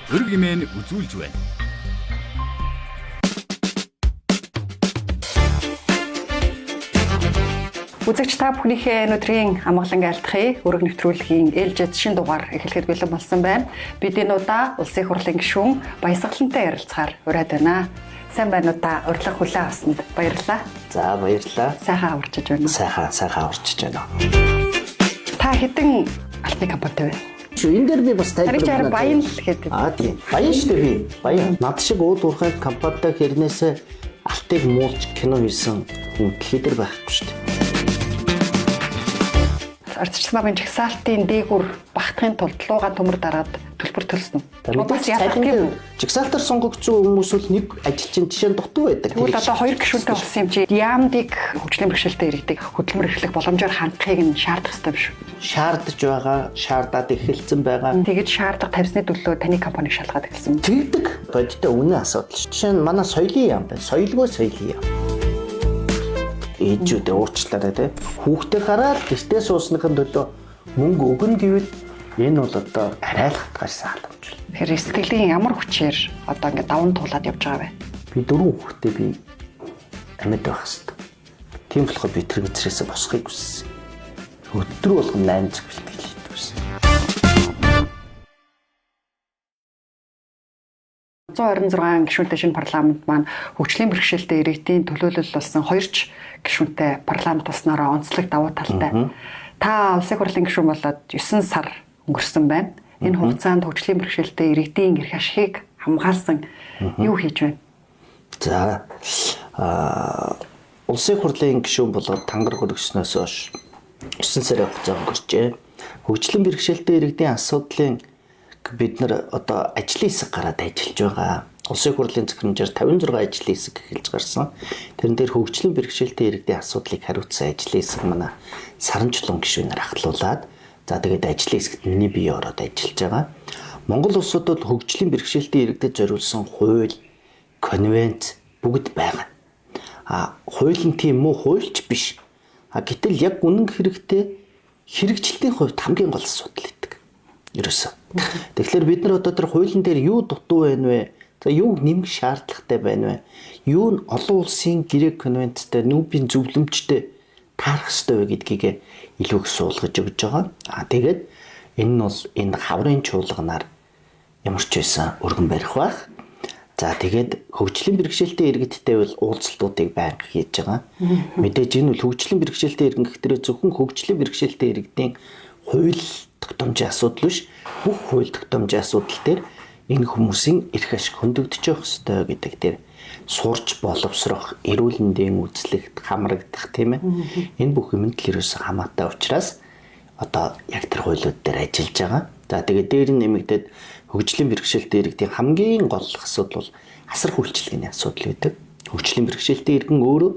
Өрг имэн үзүүлж байна. Үзэгч та бүхнийхээ өнөөдрийн амгалан айлтгахыг өрөг нэвтрүүлгийн ээлжид шин дугаар эхлэхэд бэлэн болсон байна. Бид энэ удаа Улсын их хурлын гишүүн Баясгалантай ярилцахаар ураад байна. Сайн байна уу та? Урилга хүлээн авсанд баярлалаа. За баярлалаа. Сайхан аварчиж байна. Сайхан аварчиж байна. Та хэдэн алтны компанитай вэ? Шүү энэ дээр би бас тайлбар Харин чи баян л гэдэг. Аа тийм. Баян шүү дээ би. Баян. Над шиг уул уурхай компанитай хэрнээсээ алтыг муулж кино хийсэн хүн дэлхий дээр байхгүй шүү дээ. Ардчилсан намын жагсаалтын дээгүр багтахын тулд луугаан төмөр дараад төлбөр төлсөн. Бас ялах тийм. Жагсаалтаар сонгогдсон хүмүүс бол нэг ажилчин жишээ нь дутуу байдаг. Тэгвэл одоо хоёр гишүүнтэй болсон юм чи яамдыг хөгжлийн бэрхшээлтэй иргэдэг хөдөлмөр эрхлэх боломжоор хангахыг нь шаардах ёстой юм шүү. Шаардж байгаа, шаардаад эхэлсэн байгаа. Тэгэж шаардлага тавьсны төлөө таны компаниг шалгаад эхэлсэн. Тэгдэг бодиттой үнэн асуудал шүү. Жишээ нь манай соёлын яам байна. Соёлгүй соёлын яам. Ээжүүдээ уучлаарай те. Хүүхдээ хараад гэртээ суусныхын төлөө мөнгө өгнө гэвэл энэ бол одоо арай л хатгарсан халамж. Тэгэхээр сэтгэлийн ямар хүчээр одоо ингээд даван туулаад явж байгаа вэ? Би дөрвөн хүүхдээ би амьд байх хэвээр. Тийм болохоор би тэр газрээс босхийг хүссэн. Өдөр болгон 8 цаг бэлтгэл хийдэг байсан. 126 гишүүнтэй шинэ парламент маань хөгжлийн бэрхшээлтэй иргэдийн төлөөлөл болсон хоёр ч гишүүнтэй парламент болсноороо онцлог давуу талтай. Та улсын хурлын гишүүн болоод 9 сар өнгөрсөн байна. Энэ хугацаанд хөгжлийн бэрхшээлтэй иргэдийн эрх ашигыг хамгаалсан юу хийж байна? За улсын хурлын гишүүн болоод тангар хөргөснөөс хойш 9 сарын хугацаа өнгөрчээ. Хөгжлийн бэрхшээлтэй иргэдийн асуудлын бид нар одоо ажлын хэсэг гараад ажиллаж байгаа. Улсын хурлын захирамжаар 56 ажлын хэсэг эхэлж гарсан. Тэрэн дээр хөгжлийн бэрхшээлтэй иргэдийн асуудлыг хариуцсан ажлын хэсэг манай саранчлун гишүүнээр ахлуулаад за тэгээд ажлын хэсэгт миний бие ороод ажиллаж байгаа. Монгол улсад бол хөгжлийн бэрхшээлтэй иргэдэд зориулсан хууль, конвенц бүгд байгаа. А хууль нь тийм муу хуульч биш. А гэтэл яг үнэн хэрэгтээ хэрэгжилтийн хувьд хамгийн гол асуудал байдаг. Ерөөсөө. Тэгэхээр бид нар одоо тэр хуулийн дээр юу дутуу байна вэ? За юуг нэмэх шаардлагатай байна вэ? Юу нь олон улсын гэрээ конвенцтэй, нүүбийн зөвлөмжтэй таарах ёстой вэ гэдгийг илүү их суулгаж өгч байгаа. А тэгээд энэ нь бол энэ хаврын чуулганаар ямар ч байсан өргөн барих байх. За тэгээд хөгжлийн бэрхшээлтэй иргэдтэй бол уулзалтуудыг байнга хийж байгаа. Мэдээж энэ бол хөгжлийн бэрхшээлтэй иргэн гэхтэрээ зөвхөн хөгжлийн бэрхшээлтэй иргэдийн хууль тогтоомжийн асуудал биш, бүх хууль тогтоомжийн асуудал дээр энэ хүмүүсийн эрх ашиг хөндөгдөж явах ёстой гэдэг дээр сурч боловсрох, эрүүл мэндийн үзлэгт хамрагдах тийм ээ. Энэ бүх юмд л ерөөсөө хамаатай учраас одоо яг тэр хуулиуд дээр ажиллаж байгаа. За тэгээд дээр нь нэмэгдээд хөгжлийн бэрхшээлтэй иргэдийн хамгийн гол асуудал бол асар үйлчилгээний асуудал байдаг. Хөгжлийн бэрхшээлтэй иргэн өөрөө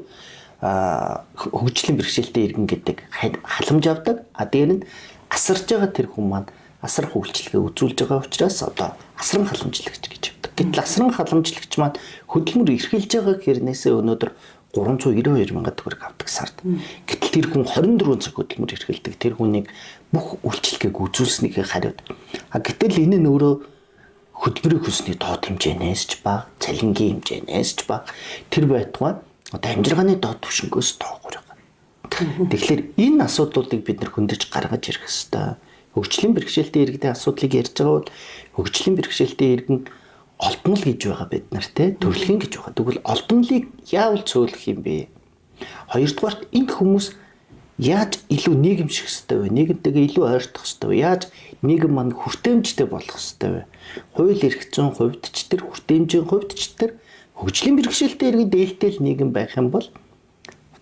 хөгжлийн бэрхшээлтэй иргэн гэдэг халамж авдаг. А дээр нь асарж байгаа тэр хүн маань асар үйлчилгээ үзүүлж байгаа учраас одоо асран халамжлагч гэж явдаг. Гэтэл асран халамжлагч маань хөдөлмөр эрхэлж байгаа хэрнээсээ өнөөдөр 392 мянган төгрөг авдаг сард. Гэтэл тэр хүн 24 цаг хөдөлмөр эрхэлдэг. Тэр хүнийг бүх үйлчилгээг үзүүлснийхээ хариуд. А гэтэл энэ нь өөрөө хөдөлмөрийн хөлсний доод хэмжээнээс ч бага, цалингийн хэмжээнээс ч бага. Тэр байтугай одоо амжиргааны доод түвшингөөс тоогоор байгаа. Тэгэхээр энэ асуудлуудыг бид нар хөндөж гаргаж ирэх ёстой. Хөгжлийн бэрхшээлтэй иргэдийн асуудлыг ярьж байгаа бол хөгжлийн бэрхшээлтэй иргэн олдмол гэж байгаа бид нар те төрөлхийн гэж байгаа. Тэгвэл олдмолыг яавал цөөлөх юм бэ? Хоёрдугаарт энэ хүмүүс яаж илүү нийгэмших ёстой вэ? Нийгэмтэйгээ илүү ойртох ёстой вэ? Яаж нийгэм маань хүртээмжтэй болох ёстой вэ? Хууль эрх зүйн хувьд ч тэр хүртээмжийн хувьд ч тэр хөгжлийн бэрхшээлтэй иргэд ээлтэй л нийгэм байх юм бол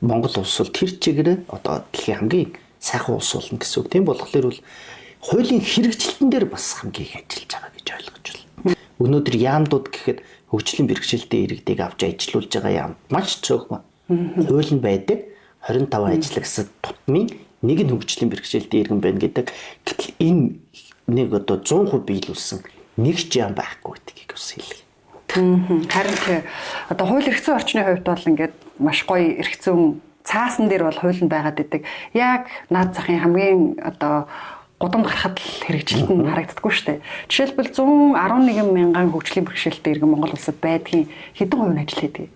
Монгол улс бол тэр чигээрээ одоо дэлхийн хамгийн сайхан улс болно гэсэн үг. Тийм болохоор бол хуулийн хэрэгжилтэн дээр бас хамгийн их ажиллаж байгаа гэж ойлгож байна. Өнөөдөр яамдууд гэхэд хөгжлийн бэрхшээлтэй иргэдийг авч ажиллуулж байгаа яам маш цөөхөн. Хууль нь байдаг 25 ажиллагсад тутмын нэг нь хөгжлийн бэрхшээлтэй иргэн байна гэдэг. Гэтэл энэ нэг одоо 100% биелүүлсэн нэг ч яам байхгүй гэдгийг бас хэлье. Харин тий одоо хууль эрх зүйн орчны хувьд бол ингээд маш гоё эрх зүйн цаасан дээр бол хууль нь байгаад идэг. Яг наад захын хамгийн одоо гудамд гарахад л хэрэгжилт нь харагддаггүй шүү дээ. Жишээлбэл 111 мянган хөгжлийн бэрхшээлтэй иргэн Монгол улсад байдгийн хэдэн хувь нь ажил хийдэг?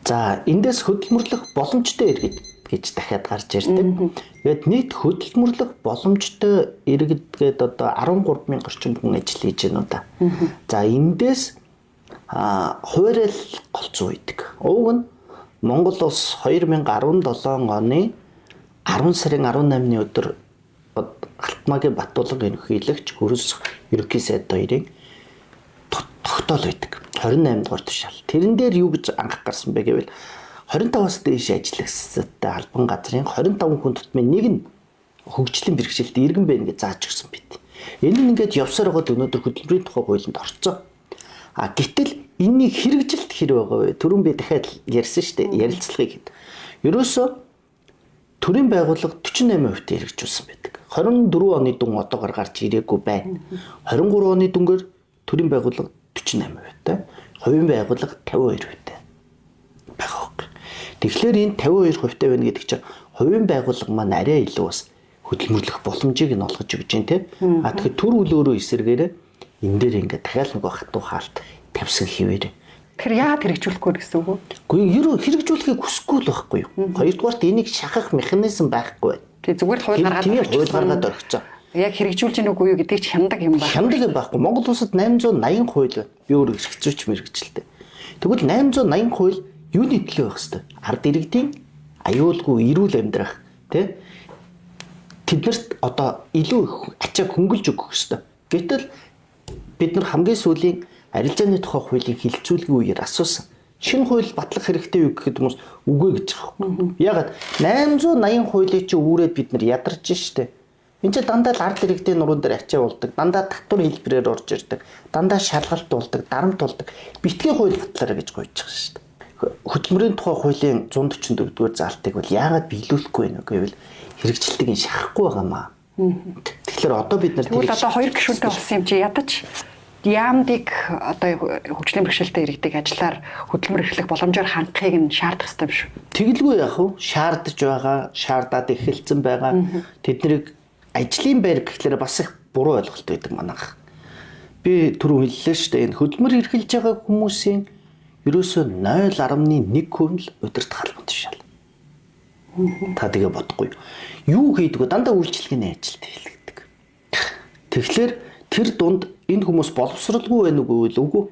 За, эндээс хөдөлмөрлөх боломжтой иргэд гэж дахиад гарч ирдэг. Тэгээд нийт хөдөлмөрлөх боломжтой иргэд гээд одоо 13 мянга орчим хүн ажил хийж байна уу да. За, эндээс хуваарил голцоо байдаг. Уг нь Монгол улс 2017 оны 10 сарын 18-ны өдөр Алтмаагийн Батулга ерөнхийлөгч Хөрөлсөх ерөнхий сайд хоёрын тогтоол байдаг. 28 дугаар тушаал. Тэрэн дээр юу гэж анх гарсан бэ гэвэл 25-аас дээш ажиллагсадтай албан газрын 25 хүн тутмын нэг нь хөгжлийн бэрхшээлтэй иргэн байна гэж зааж өгсөн байт. Энэ нь ингээд явсаар байгаад өнөөдөр хөдөлмөрийн тухай хуулинд орцсон. А гэтэл энэний хэрэгжилт хэр байгаа вэ? Түрүүн би дахиад ярьсан шүү дээ. Ярилцлагыг хэд. Ерөөсөө төрийн байгууллага 48% хэрэгжүүлсэн байдаг. 24 оны дүн одоогор гарч ирээгүй байна. 23 оны дүнгээр төрийн байгууллага 48% тай, хувийн байгууллага 52% тай байх байхгүй. Тэгэхээр энэ 52% тай байна гэдэг чинь хувийн байгууллага маань арай илүү бас хөдөлмөрлөх боломжийг нь олгож өгч байна те. А тэгэхээр төр үл өөрөө эсэргээрээ энэ дээр ингээд дахиад нөгөө хатуу хаалт тавьсан хэвээр. Тэгэхээр яагаад хэрэгжүүлэхгүй гэсэн үг үү? Гэхдээ ерөө хэрэгжүүлэхийг хүсэхгүй л байхгүй юу? Хоёрдугаарт энийг шахах механизм байхгүй байна. Тэг зүгээр л хууль гаргаад Тийм хууль гаргаад орхицоо. Яг хэрэгжүүлж гэнэ үгүй юу гэдгийг ч хяндаг юм байна. Хяндаг юм байхгүй. Монгол улсад 880 хууль байна. Би өөрөө эрхцүүч мэрэгчлээ. Тэгвэл 880 хууль юуны төлөө байх хэвээр? Ард иргэдийн аюулгүй эрүүл амьдрах тий тэднэрт одоо илүү их ачааг хөнгөлж өгөх хэвээр. Гэтэл бид нар хамгийн сүүлийн арилжааны тухай хуулийг хилцүүлгийн үеэр асуусан. Шинэ хууль батлах хэрэгтэй юу гэхэд хүмүүс үгүй гэж байгаа юм. Ягаад 880 хуулийг чи үүрээд бид нар ядарч штэ. Энд чи дандаа л ард иргэдийн нуруунд дээр ачаа болдог, дандаа татвар хэлбэрээр орж ирдэг, дандаа шалгалт болдог, дарамт болдог. Битгий хууль батлаарай гэж гуйж байгаа штэ. Хөдөлмөрийн тухай хуулийн 144 дугаар заалтыг бол яагаад биелүүлэхгүй байна вэ гэвэл хэрэгжилтийг нь шахахгүй байгаа маа. Тэгэхээр одоо бид нар Тэгвэл одоо хоёр гишүүнтэй болсон юм чи ядаж яамдыг одоо хөгжлийн бэрхшээлтэй иргэдийг ажиллаар хөдөлмөр эрхлэх боломжоор хангахыг нь шаардах хэрэгтэй юм шүү. Тэгэлгүй яах вэ? Шаардж байгаа, шаардаад эхэлсэн байгаа. Тэднийг ажлын байр гэхлээр бас их буруу ойлголт байдаг манайх. Би түрүү хэллээ шүү дээ. Энэ хөдөлмөр эрхэлж байгаа хүмүүсийн ерөөсөө 0.1% л удирдах албан тушаал. Та тэгээ бодохгүй юу? Юу хийдэг вэ? Дандаа үйлчилгээний ажилд хийлгэдэг. Тэгэхээр тэр дунд энэ хүмүүс боловсралгүй байна уу гэвэл үгүй.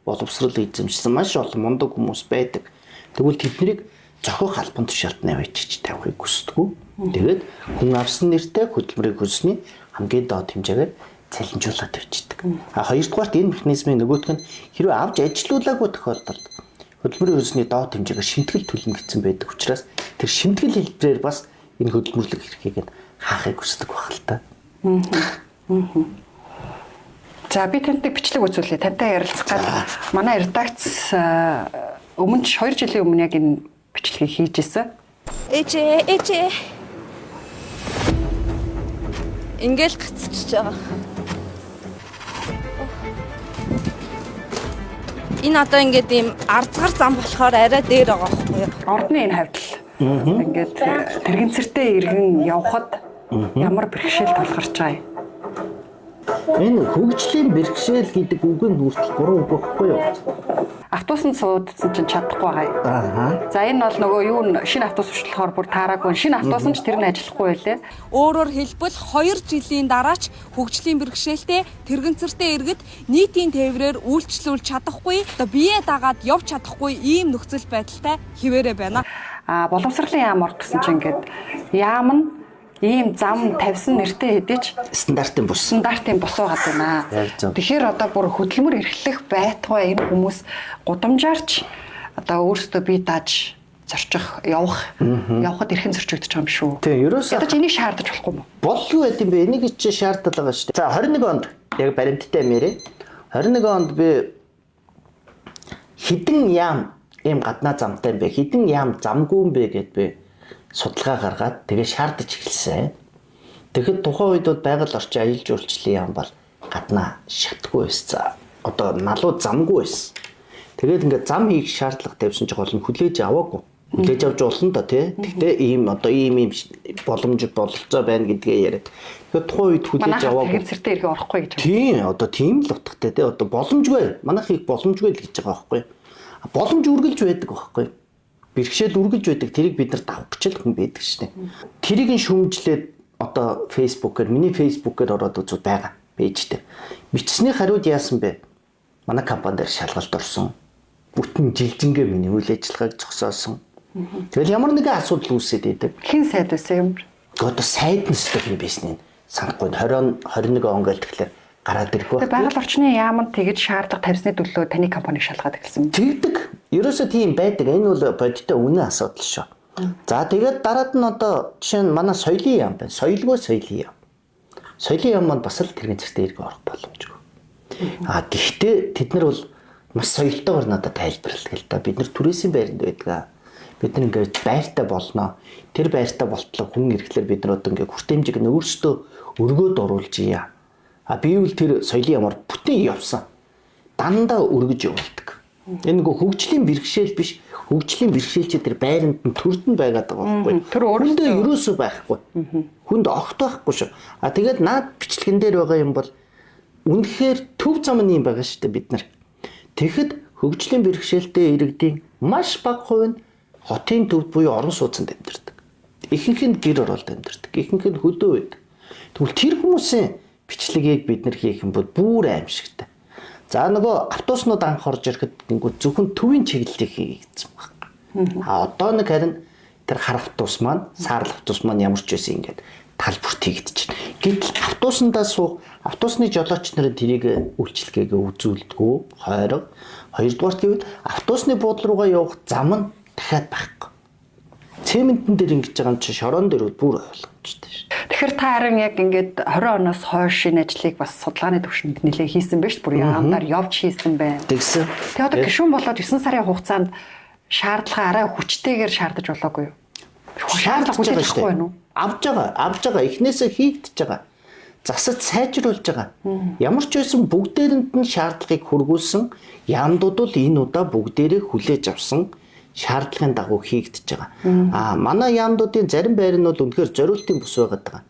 Боловсрал эзэмшсэн маш олон мундаг хүмүүс байдаг. Тэгвэл тэднийг зохих албан тушаалд навчиж тавихыг хүсдэг. Тэгээд хүн авсан нэртэй хөдөлмөрийн хөлсний хамгийн доод хэмжээгээр цалинжуулаад тавьчихдаг. А хоёрдугаарт энэ механизмын нөгөөх нь хэрвээ авч ажилуулаагүй тохиолдолд хөдөлмөрийн хөлсний доод хэмжээгээр шимтгэл төлнө гэсэн байдаг учраас тэр шимтгэл хэлбэрээр бас энэ хөдөлмөрлөх эрхийг нь хаахыг хүсдэг байх л та. За би танд нэг бичлэг үзүүлье. Тантай ярилцах гад манай редакц өмнө ч 2 жилийн өмнө яг энэ бичлэгийг хийж исэн. Ээжээ, ээжээ. Ингээл гацчихж байгаа. Энэ одоо ингээд ийм арзгар зам болохоор арай дээр байгаа байхгүй юу? Ордны энэ хавьд л ингээд тэрэгцэртэй иргэн явхад ямар бэрхшээл тулгарч байгаа юм. Энэ хөгжлийн бэрхшээл гэдэг үг нь хүртэл буруу үг байхгүй юу? Автобусанд суудсан чинь чадахгүй байгаа юм. Аа. За энэ бол нөгөө юу н шинэ автобус хүртэл бүр таараагүй. Шинэ автобус нь ч тэр нь ажиллахгүй байлээ. Өөрөөр хэлбэл 2 жилийн дараач хөгжлийн бэрхшээлтэй тэрэгцэртэй иргэд нийтийн тээврээр үйлчлүүлж чадахгүй, одоо бие дагаад явж чадахгүй ийм нөхцөл байдалтай хിവэрэ байна. А боловсролын яам орох гэсэн чинь ингээд яам нь ийм зам тавьсан нэртэй хэдий ч Стандартын бус. стандартын босоогаад байна. Яг зөв. Тэгэхээр одоо бүр хөдөлмөр эрхлэх байтугай энэ хүмүүс гудамжаарч одоо өөрсдөө бие дааж зорчих явах явхад эрхэн зорчигдож байгаа юм шүү. Тийм, ерөөсөө Ядаж энийг шаардаж болохгүй юм уу? боллгүй байт юм бэ? Энийг чи шаардлага шүү дээ. За 21 онд яг баримттай мэрэ. 21 онд би хідэн яам ийм гаднаа замтай юм бэ? Хідэн яам замгүй юм бэ гэд би судалгаа гаргаад тэгээ шаардаж эхэлсэн. Тэгэхэд тухайн үед бол байгаль орчин аялал жуулчлалын яам бол гаднаа шатгүй байсан. Одоо налуу замгүй байсан. Тэгээд ингээд зам хийх шаардлага тавьсан чи гол нь хүлээж аваагүй. Хүлээж авч болно да тий. Гэхдээ ийм одоо ийм боломж бололцоо байна гэдгээ яриад. Тэгэхээр тухайн үед хүлээж аваагүй. Манайх цэртэй иргэн орохгүй гэж. Тийм, одоо тийм л утгатай тий. Одоо боломжгүй. Манайх их боломжгүй л гэж байгаа байхгүй. Боломж үргэлж байдаг байхгүй. Бэрхшээл үргэлж байдаг. Тэрийг бид нар давах гэж л хүн байдаг шнэ. Тэрийг нь шүмжлээд одоо Facebook-ээр, миний Facebook-ээр ороод үзвэл байгаа пэйж дээр. Бичсний хариуд яасан бэ? Манай компани дээр шалгалт орсон. Бүтэн жилжингээ миний үйл ажиллагааг зогсоосон. Тэгэл ямар нэгэн асуудал үүсээд байдаг. Хэн сайд байсан юм? Одоо сайд нь өстө хин байсныг санахгүй. 20 21 он гээл тэгэхээр гараад ирэх байх. Тэгээ байгаль орчны яамд тэгэж шаардлага тавьсны төлөө таны компаниг шалгаад эхэлсэн. Тэгдэг. Ерөөсөө тийм байдаг. Энэ бол бодиттой үнэн асуудал шүү. За тэгээд дараад нь одоо жишээ нь манай соёлын яам байна. Соёлгүй соёлын яам. Соёлын яам маань бас л тэрэгэн цэртэй иргэн орох боломжгүй. А гэхдээ тэд нар бол маш соёлтойгоор надад тайлбарладаг л да. Бид нар түрээсийн байранд байдаг. Бид нар ингээд байртай болно. Тэр байртай болтлоо хүн ирэхлээр бид нар одоо ингээд хүртээмжийг нь өөрсдөө өргөөд оруулж ия. А би бол тэр соёлын ямар бүтэн явсан. Дандаа өргөж явуулдаг. Энэ нөгөө хөгжлийн бэрхшээл биш. Хөгжлийн бэрхшээл чи тэр байранд нь төрд нь байгаад байгаа байхгүй. Тэр өөрөндөө ерөөсөө байхгүй. Хүнд огт байхгүй шүү. А тэгээд наад бичлэгэн дээр байгаа юм бол үнэхээр төв зам нь юм байгаа шүү дээ бид нар. Тэгэхэд хөгжлийн бэрхшээлтэй иргэдийн маш бага хувь нь хотын төвд буюу орон сууцнд амьдардаг. Ихэнх нь гэр оролд амьдардаг. Ихэнх нь хөдөө байдаг. Тэгвэл тэр хүмүүсийн бичлэгийг бид нар хийх юм бол бүр аимшигтай. За нөгөө автобуснууд анх орж ирэхэд гингүүд зөвхөн төвийн чиглэлийг хийгдсэн баг. А одоо нэг харин тэр хар автобус маань, саарл автобус маань ямар ч байсан ингээд тал бүрт хийгдчихэв. Гэтэл автобусандаа суух автобусны жолооч нарын тэрийг үйлчлэгээгээ үзүүлдэггүй хойрог. Хоёрдугаарт гэвэл автобусны буудлын руугаа явах зам нь дахиад байхгүй. Цементэн дээр ингэж байгаа юм чи шорон дээр бол бүр ойлгомжтой шүү. Тэгэхээр та харин яг ингээд 20 оноос хойш энэ ажлыг бас судалгааны түвшинд нэлээ хийсэн байж бүр яамдаар явж хийсэн байна. Тэгсэн. Тэгээ одоо гишүүн болоод 9 сарын хугацаанд шаардлага арай хүчтэйгээр шаардаж болоогүй юу? Шаардлага хүлээж байгаа авахгүй шүү байна уу? дээ. Авж байгаа, авж байгаа. Эхнээсээ хийгдэж байгаа. Засаж сайжруулж байгаа. Ямар ч байсан бүгдээрэнд нь шаардлагыг хүргүүлсэн. Яамдууд бол энэ удаа бүгдээрээ хүлээж авсан шаардлагын дагуу хийгдэж байгаа. Аа манай яамдуудын зарим байр нь бол үнэхээр зориултын бус байгаад байгаа.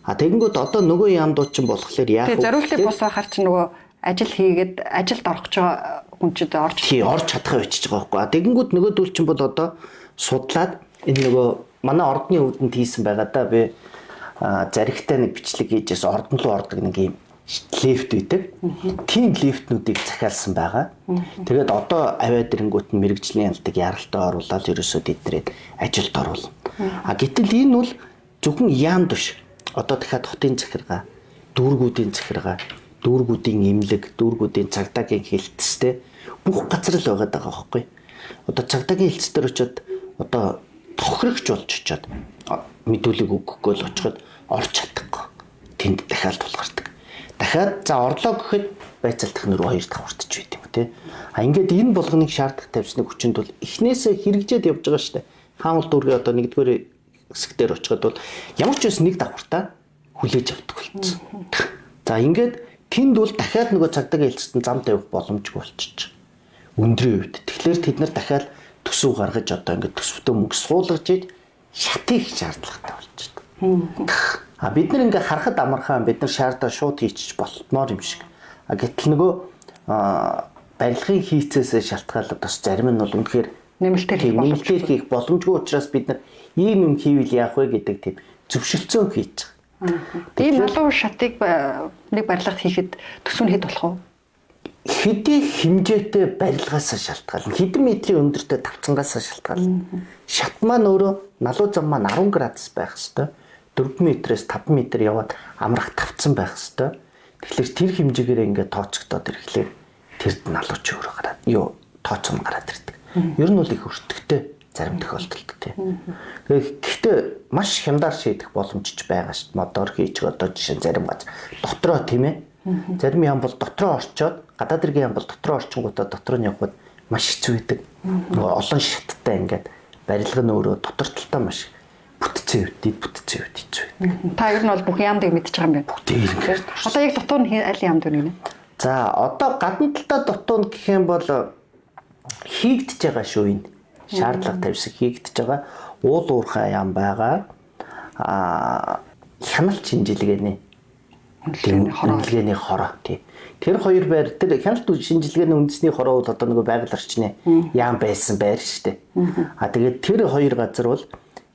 А тэгэнгүүт одоо нөгөө яамдууд чинь болохоор яах Тэгээ вэ? зориултын бус байхаар чи нөгөө ажил хийгээд ажилд орох гэж байгаа хүн чинь орж Тий, орж чадхаа бичиж байгаа байхгүй. А тэгэнгүүт нөгөөдөл чинь бол одоо судлаад энэ нөгөө манай ордны өвдөнд хийсэн байгаа да би заригтай нэг бичлэг хийжээс ордон руу ордог нэг юм лифт байдаг. Тийм лифтнүүдийг захиалсан байгаа. Тэгээд одоо авиад ирэнгүүт нь мэрэгжлийн ялдаг яралтай оруулаад ерөөсөө тэднэрээд ажилд оруулна. А гэтэл энэ бол зөвхөн яамд биш. Одоо дахиад хотын захиргаа, дүүргүүдийн захиргаа, дүүргүүдийн эмнэлэг, дүүргүүдийн цагдаагийн хилтэстэй бүх газар л байгаад байгаа байхгүй. Одоо цагдаагийн хилтэс дээр очиод одоо тохирогч болж очиод мэдүүлэг өгөхгүй л очиход орч чадахгүй. Тэнд дахиад тулгардаг. Дахиад за орлоо гэхэд байцаалтах нэр хоёр давхартж байт юм те. А ингээд энэ болгоныг шаардлага тавьсны хүчинд бол эхнээсээ хэрэгжээд явж байгаа шүү дээ. Хаамал дүүргийн одоо нэгдүгээр хэсэг дээр очиход бол ямар ч байсан нэг давхартаа хүлээж авдаг болцсон. За ингээд тэнд бол дахиад нөгөө цагдаагийн хэлцэнд зам тавих боломжгүй болчихж. Өндрийн үед. Тэгэхээр тэд нар дахиад төсөв гаргаж одоо ингээд төсөвтөө мөнгө суулгаж иж шатыг шаардлагатай болчихдог. А бид нар ингээ харахад амархан бид нар шаардаа шууд хийчих болтмоор юм шиг. А гэтэл нөгөө барилгын хийцээсээ шалтгаалаад бас зарим нь бол үнэхээр Нэмэлтээр хийх боломжгүй. нэмэлтээр хийх боломжгүй учраас бид нар ийм юм хийвэл яах вэ гэдэг тийм зөвшөлтсөө хийж байгаа. Ийм налуу шатыг нэг барилгад хийхэд төсөв нь хэд болох вэ? Хэдий хэмжээтэй барилгаасаа шалтгаална. Хэдэн метрийн өндөртэй тавцангаасаа шалтгаална. Шат маань өөрөө налуу зам маань 10 градус байх хэвээр. 4 метрээс 5 метр яваад амрах тавцан байх хэвээр. Тэгэхээр тэр хэмжээгээр ингээд тооцогдоод ирэхлээр тэрд налуу чи өөрөө гараад юу тооцоо нь гараад ирдэг. Ер нь бол их өртөгтэй зарим тохиолдолд тий. Гэхдээ маш хямдаар шийдэх боломж ч байгаа шүү дээ. Модоор хийчих одоо жишээ нь зарим газар дотроо тийм ээ. Зарим ям бол дотроо орчоод гадаад иргэн ям бол дотроо орчингуудаа дотор нь явхад маш хэцүү байдаг. Нөгөө олон шаттай ингээд барилга нь өөрөө дотор талдаа маш бүтцэн хувьд, дид бүтцэн хувьд хэцүү байдаг. Та ер нь бол бүх яамдыг мэдчих юм байна. Бүгдээ ингээд. Одоо яг дутуу нь аль яамд вэ гинэ? За одоо гадна талдаа дутуу нь гэх юм бол хийгдэж байгаа шүү энэ. Шаардлага тавьсан хийгдэж байгаа. Уул уурхай яам байгаа. Хяналт шинжилгээний үнэлгээний хороо тий. Тэр хоёр байр тэр хяналт шинжилгээний үндэсний хороо бол одоо нөгөө байгаль орчны яам байсан байр шүү дээ. А тэгээд тэр хоёр газар бол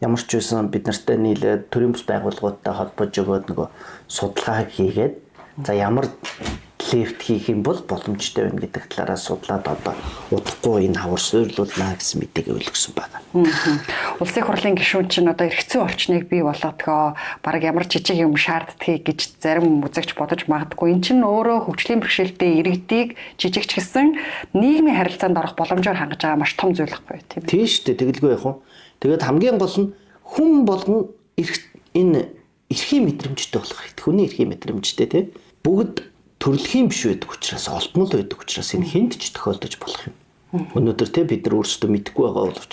ямар ч байсан бид нартай нийлээд төрийн бус байгууллагуудтай холбож өгөөд нөгөө судалгаа хийгээд за ямар лифт хийх юм бол боломжтой байна гэдэг талаараа судлаад одоо удахгүй энэ хавар суйрлуулнаа гэсэн мэдээг өлгсөн байна. Улсын хурлын гишүүн чинь одоо эрх зүйн орчныг бий болгодгоо, бараг ямар жижиг юм шаарддгийг гэж зарим үзэгч бодож магадгүй. Энэ чинь өөрөө хөгжлийн бэрхшээлтэй иргэдийг жижигч гэсэн нийгмийн харилцаанд орох боломжоор хангаж байгаа маш том зүйл байхгүй тийм ээ. Тийм шүү дээ. Тэгэлгүй яах вэ? Тэгээд хамгийн гол нь хүн болгон энэ эрхийн мэдрэмжтэй болох хэрэгтэй. Хүний эрхийн мэдрэмжтэй тийм. Бүгд төрөлхийн биш байдаг учраас, олдмол байдаг учраас энэ хүнд ч тохиолдож болох юм. Өнөөдөр те бид нар өөрсдөө мэдэхгүй байгаа боловч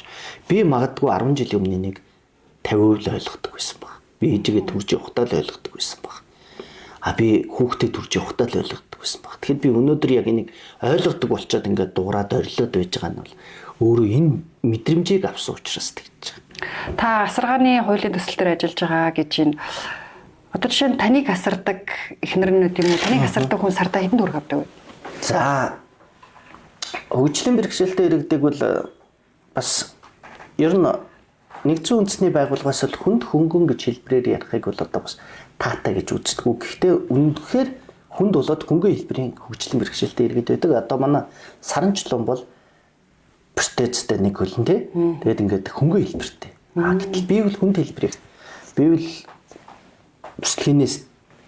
би магадгүй 10 жилийн өмнө нэг 50% л ойлгодог байсан баг. Би ээжигээ төрж явахдаа л ойлгодог байсан баг. А би хүүхдээ төрж явахдаа л ойлгодог байсан баг. Тэгэхээр би өнөөдөр яг энийг ойлгодог болчоод ингээд дуурайд орилоод байж байгаа нь бол өөрөө энэ мэдрэмжийг авсан учраас тэгж байгаа. Та асаргааны хуулийн төсөл дээр ажиллаж байгаа гэж энэ одоо жишээ нь таныг асардаг эхнэрнүүд юм уу? Таныг асардаг хүн сардаа хэдэн төгрөг авдаг вэ? За хөгжлийн бэрхшээлтэй иргэдэг бол бас ер нь нэгдсэн үндэсний байгууллагаас л хүнд хөнгөн гэж хэлбэрээр ярихыг бол одоо бас таатай гэж үздэггүй. Гэхдээ үнэхээр хүнд болоод хөнгөн хэлбэрийн хөгжлийн бэрхшээлтэй иргэд байдаг. Одоо манай саранчлун бол протезтэй нэг хөлн тий. Тэгээд ингээд хөнгөн хэлбэртэй. А гэтэл би бол хүнд хэлбэрийг би бол бүслэгнээс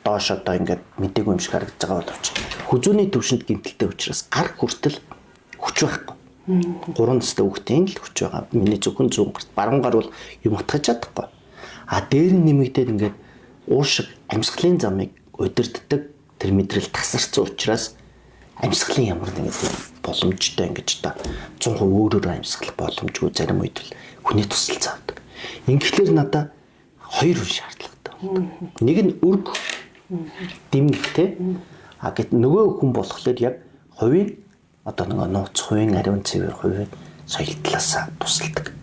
доош одоо ингээд мдээгүй юм шиг харагдаж байгаа боловч хүзүүний төвшөнд гэмтэлтэй учраас гар хүртэл хүч байхгүй. 3 настай хүүхдийн л хүч байгаа. Миний зөвхөн зүүн гарт баруун гар бол юм утгаж чадахгүй. А дээр нь нэмэгдээд ингээд уур шиг амьсгалын замыг удирддаг тэр мэдрэл тасарсан учраас амьсгалын ямар нэгэн боломжтой ингэж та 100% өөрөөрөө амьсгалах боломжгүй зарим үед л хүний тусалцаа авдаг. Ингэхлээр надаа хоёр хүн шаардлагатай болдог. Нэг нь өрг дэмэгтэй. А гэт нөгөө хүн болохоор яг хувийн одоо нөгөө нууц хувийн ариун цэвэр хувийн соёл талаас тусалдаг.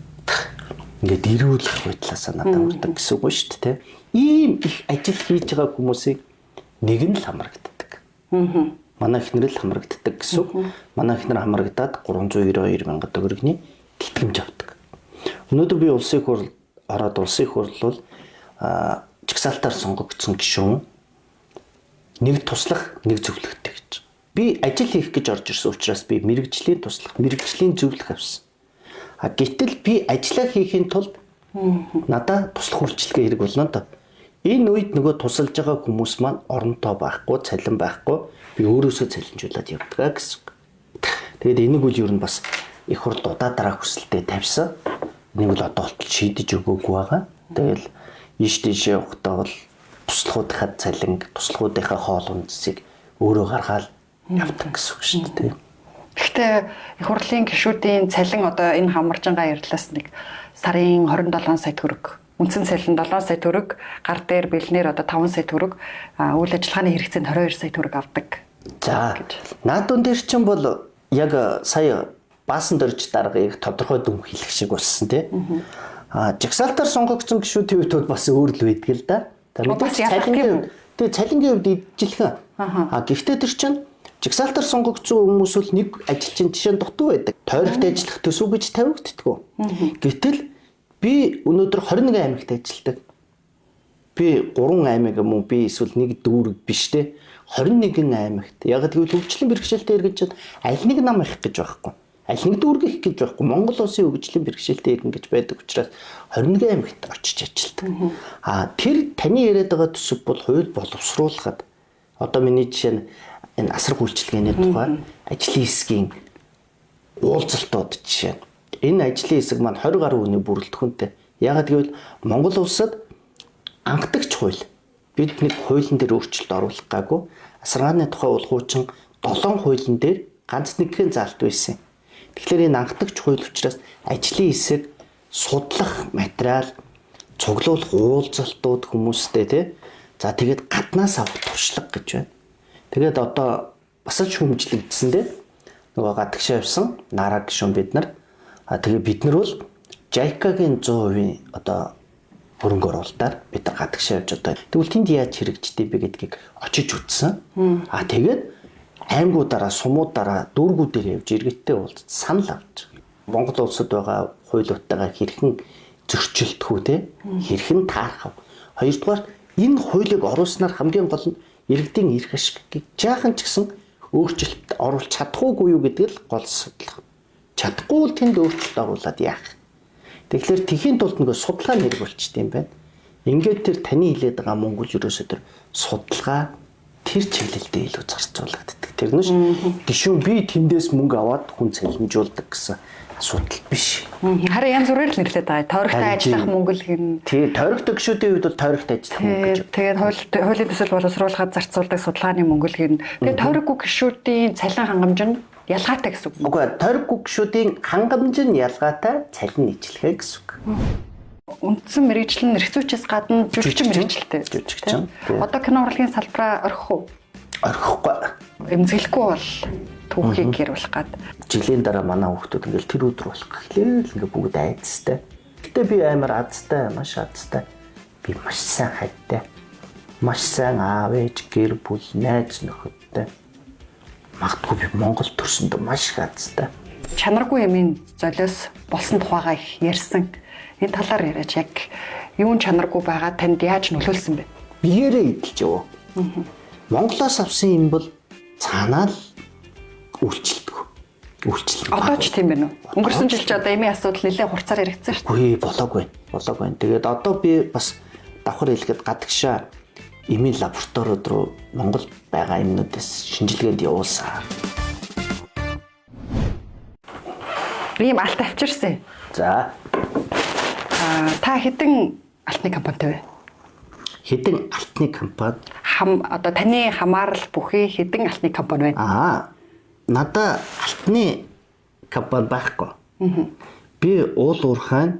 Ингээд эрүүлэх хувь талаас надад хүрдэг гэсэн үг шүү дээ. Ийм их ажил хийж байгаа хүмүүсийг нэг нь л хамрагддаг. Манай эхнэр л хамрагддаг гэсэн үг. Манай эхнэр хамрагдаад 392 мянган төгрөгийн тэтгэмж авдаг. Өнөөдөр би улсын хурл ороод улсын хурл бол жагсаалтаар сонгогдсон гишүүн нэг туслах, нэг зөвлөгтэй гэж. Би ажил хийх гэж орж ирсэн учраас би мэрэгжлийн туслах, мэрэгжлийн зөвлөх авсан. А гэтэл би ажиллаа хийхийн тулд надаа туслах үйлчилгээ хэрэг болно доо. Энэ үед нөгөө тусалж байгаа хүмүүс маань оронтой байхгүй, цалин байхгүй, би өөрөөсөө цалинжуулаад явдаг гэсэн. Тэгээд энийг үл ер нь бас их хурл удаа дараа хүсэлтэд тавьсан. Энийг бол одоо болтол шийдэж өгөөгүй байгаа. Тэгэл ийш тийшээ явахдаа бол туслахуудынхаа цалин, туслахуудынхаа хоол хүнсийг өөрөө гаргаал явдаг гэсэн үг шүү дээ. Гэхдээ их хурлын гишүүдийн цалин одоо энэ хамаржангаа ярьлаас нэг сарын 27 сая төгрөг, үндсэн цалин 7 сая төгрөг, гар дээр бэлнээр одоо 5 сая төгрөг, үйл ажиллагааны хэрэгцээнд 22 сая төгрөг авдаг. За наадун дээр чинь бол яг сая баасан дөрж даргаыг тодорхой дүн хэлэх шиг болсон тий. А жагсаалтаар сонгогдсон гишүүдийн хувьд бас өөр л байдаг л да. Мэдээж цалингийн цалингийн хувьд ижилхэн. А гэхдээ тэр чинь жагсаалтаар сонгогдсон хүмүүс бол нэг ажилчин жишээ нь дутуу байдаг. Тойрогт ажиллах төсөв гэж тавигддаггүй. Гэтэл би өнөөдөр 21 аймагт ажилладаг. Би 3 аймаг юм уу? Би эсвэл нэг дүүрэг биш те. 21 аймагт. Яг гэвэл хөгжлийн бэрхшээлтэй иргэн чинь аль нэг нам их гэж байхгүй. Аль нэг дүүрэг их гэж байхгүй. Монгол улсын хөгжлийн бэрхшээлтэй иргэн гэж байдаг учраас 21 аймагт очиж ажилладаг. А тэр таны яриад байгаа төсөв бол хууль боловсруулахад одоо миний жишээ нь энэ асрах үйлчилгээний тухай ажлын хэсгийн уулзалтууд жишээ нь. Энэ ажлын хэсэг маань 20 гаруй хүний бүрэлдэхүүнтэй. Яагаад гэвэл Монгол улсад анхдагч хууль бид нэг хуулийн дээр өөрчлөлт оруулах гаагүй. Асаргааны тухай бол хуучин 7 хуулийн дээр ганц нэгхэн заалт байсан. Тэгэхээр энэ анхдагч хууль учраас ажлын хэсэг судлах материал, цуглуулах уулзалтууд хүмүүстэй тий. За тэгээд гаднаас авах туршлага гэж байна. Тэгээд одоо бас л шүүмжлэгдсэн дээ. Нөгөө гадагшаа явсан Нараа гишүүн бид нар А тэгээ бид нар бол JICA-гийн 100% одоо хөрөнгө оруулалтаар бид нар гадагшаа явж одоо тэгвэл тэнд яаж хэрэгждэг бэ гэдгийг очиж үзсэн. А тэгээд аймагуудаараа, сумуудаараа, дүүргүүдээр явж иргэдтэй уулзаж санал авч. Монгол улсад байгаа хуулиудтайгаа хэрхэн зөрчилдөх үү те? Хэрхэн таарах вэ? Хоёрдугаар энэ хуулийг оруулснаар хамгийн гол нь иргэдийн эрх ашигыг жаахан ч гэсэн өөрчлөлт оруулах чадахгүй юу гэдэг л гол асуудал. Чадахгүй бол тэнд өөрчлөлт оруулаад яах. Тэгэхээр тэхийн тулд нөгөө судалгаа нэр болчт юм байна. Ингээд тэр таны хилээд байгаа мөнгө л ерөөсөө тэр судалгаа тэр чиглэлдээ илүү зарцуулагддаг. Тэр нь гişүүн би тэндээс мөнгө аваад хүн цалинжуулдаг гэсэн асуудал биш. Харин янз бүрээр л нэрлэдэг байгаа. Тойрогтой ажиллах мөнгө л гин. Тий, тойрогтой гişүүдийн хувьд бол тойрогтой ажиллах мөнгө гэж. Тэгээд хуулийн төсөл боловсруулахад зарцуулдаг судалгааны мөнгө л гин. Тэгээд тойроггүй гişүүдийн цалин хангамж нь ялгаатай гэсэн үг. Үгүй ээ, тойроггүй гişүүдийн хангамж нь ялгаатай, цалин нийтлэхэ гэсэн үг. Үндсэн мэргэжил нь эрх зүйчээс гадна жүжигчин мэргэжилтэй. Жүжигчин. Одоо кино урлагийн салбараа орхих уу? Орхихгүй. Эмзэглэхгүй бол түүхийг гэрүүлэх гад. Жилийн дараа манай хүүхдүүд ингээл тэр өдөр болох гэлээ л ингээ бүгд айцтай. Гэтэ би амар азтай, маш азтай. Би маш сайн хайртай. Маш сайн аав ээж, гэр бүл, найз нөхөдтэй. Магадгүй би Монгол төрсөнд маш их азтай. Чанаргүй юмын золиос болсон тухайгаа их ярьсан. Энэ талаар яриач яг юун чанаргүй байгаа танд яаж нөлөөлсөн бэ? Биеэрээ идэлж яваа. Монголоос авсан юм бол цаанаа л үйлчлдэг. Үйлчлэл. Одоо ч тийм байна уу? Өнгөрсөн жил ч одоо эмийн асуудал нэлээд хурцаар яригдсан шүү дээ. Үгүй болоогүй. Болоогүй. Тэгээд одоо би бас давхар хэлэхэд гадагшаа эмийн лабораториуд руу Монгол байгаа эмнүүдээс шинжилгээнд явуулсан. Ийм алт авчирсан. За. Та хэдэн алтны компанитай вэ? Хэдэн алтны компани? Одоо таны хамаарал бүхий хэдэн алтны компани байна? Аа. Надаа алтны компани байхгүй. Би уул уурхайн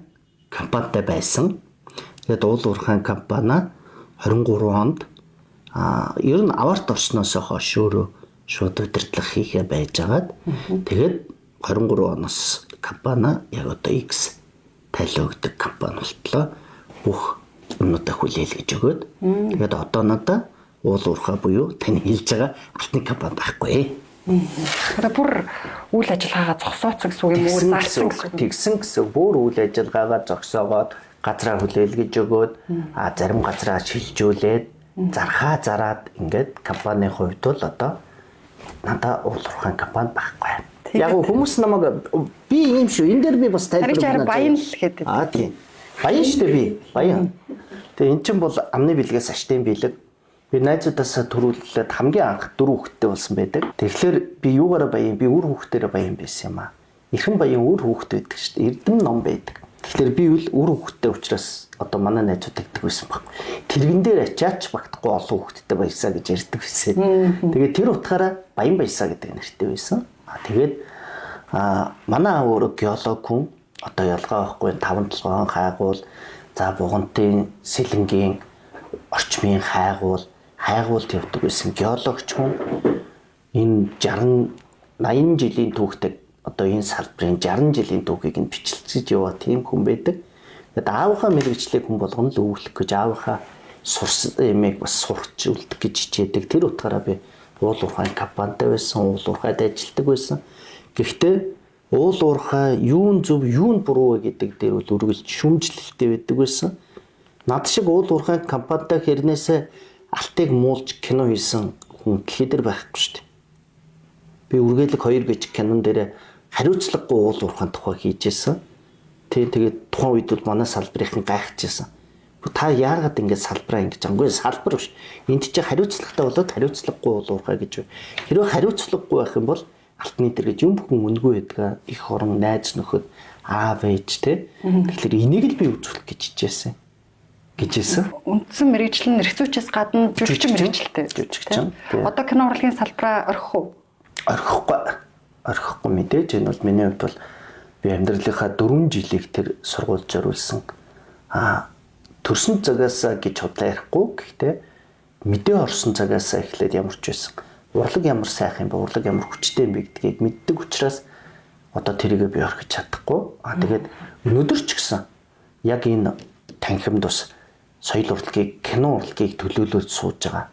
компанитай байсан. Тэгээд уул уурхайн компани 23 онд ер нь аварт орсноос хойш өөрөө шууд удирдлага хийхээ байжгаад тэгээд 23 оноос компани яг одоо X талио гэдэг компани болтлоо бүх юмнуудаа хүлээлгэж өгөөд тэгээд одоо надаа уул уурхай буюу таны хэлж байгаа алтны компани байхгүй. Одоо бүр үйл ажиллагаагаа зогсооцсон гэсэн үг юм уу? Зарласан гэсэн үг. Тэгсэн гэсэн бүр үйл ажиллагаагаа зогсоогоод газраа хүлээлгэж өгөөд зарим газраа шилжүүлээд зархаа зараад ингээд компанийн хувьд бол одоо надаа уул уурхайн компани байхгүй. Яг хүмүүс намайг би юм шүү. Энэ дээр би бас тайлбар өгнө. Баян л гэдэг. Аа тийм. Баян шүү дээ би. Баян. Тэгээ эн чинь бол амны бэлгээс аштын бэлэг. Би найзуудаасаа төрүүлээд хамгийн анх 4 хүүхэдтэй болсон байдаг. Тэгэхээр би юугаараа баян? Би үр хүүхдээрээ баян байсан юм аа. Эрхэн баян үр хүүхэд байдаг шүү дээ. Эрдэм ном байдаг. Тэгэхээр би үл үр хүүхэдтэй учраас одоо манай найзууд тэгдэг байсан баг. Тэрэгэн дээр ачаач багтахгүй олон хүүхэдтэй баясаа гэж ярьдаг байсан. Тэгээд тэр утгаараа баян баясаа гэдэг нэртэй байсан. Тэгээд манай аав өөрөө геолог хүн. Одоо ялгаа байхгүй 5 толгойн хайгуул, за бугантын, сэлэнгийн орчмын хайгуул, хайгуулт явдаг байсан геологч хүн. Энэ 60 80 жилийн түүхтэй одоо энэ салбарын 60 жилийн түүхийг нь бичлэгсэж яваа тийм хүн байдаг. Тэгээд аавынхаа мэргэжлийг хүн болгоно л өвлөх гэж аавынхаа сурсан юмыг бас сурч үлдэх гэж хичээдэг. Тэр утгаараа би уул уурхайн компанитай байсан, уул уурхайд ажилладаг байсан. Гэхдээ уул уурхай юун зөв, юун буруу вэ гэдэг дээр бол үргэлж шүмжлэлтэй байдаг байсан. Над шиг уул уурхайн компанитай хэрнээсээ алтыг муулж кино хийсэн хүн дэлхий дээр байхгүй шүү дээ. Би үргэлэг 2 гэж кинон дээр хариуцлагагүй уул уурхайн тухай хийжсэн. Тэгээд тухайн үед бол манай салбарынхан гайхажсэн. Та яагаад ингэж салбараа ингэж анггүй салбар биш. Энд чинь хариуцлагатай болоод хариуцлагагүй уул уурхай гэж. Хэрвээ хариуцлагагүй байх юм бол алтны дээр гэж юм бүхэн үнэгүй байдаг. Их орон найз нөхөд аав ээж те. Тэгэхээр энийг л би үзүүлэх гэж хичээсэн. Гэжсэн. Үндсэн мэргэжил нь эрх зүйчээс гадна жүжигчин мэргэжилтэй. Жүжигчин. Одоо кино урлагийн салбараа орхих уу? Орхихгүй. Орхихгүй мэдээж энэ бол миний хувьд бол би амьдралынхаа 4 жилийг тэр сургуульд зориулсан. Төрсөн цагаасаа гэж худлаа ярихгүй. Гэхдээ мэдээ орсон цагаасаа эхлээд ямар ч байсан урлаг ямар сайхан юм бэ, урлаг ямар хүчтэй юм бэ гэдгийг мэддэг учраас Одоо тэрийгэ би орхиж чадахгүй. Тэгээд өнөөдөр ч гэсэн яг энэ танхимд бас соёл урлагийг, кино урлагийг төлөөлөөд сууж байгаа.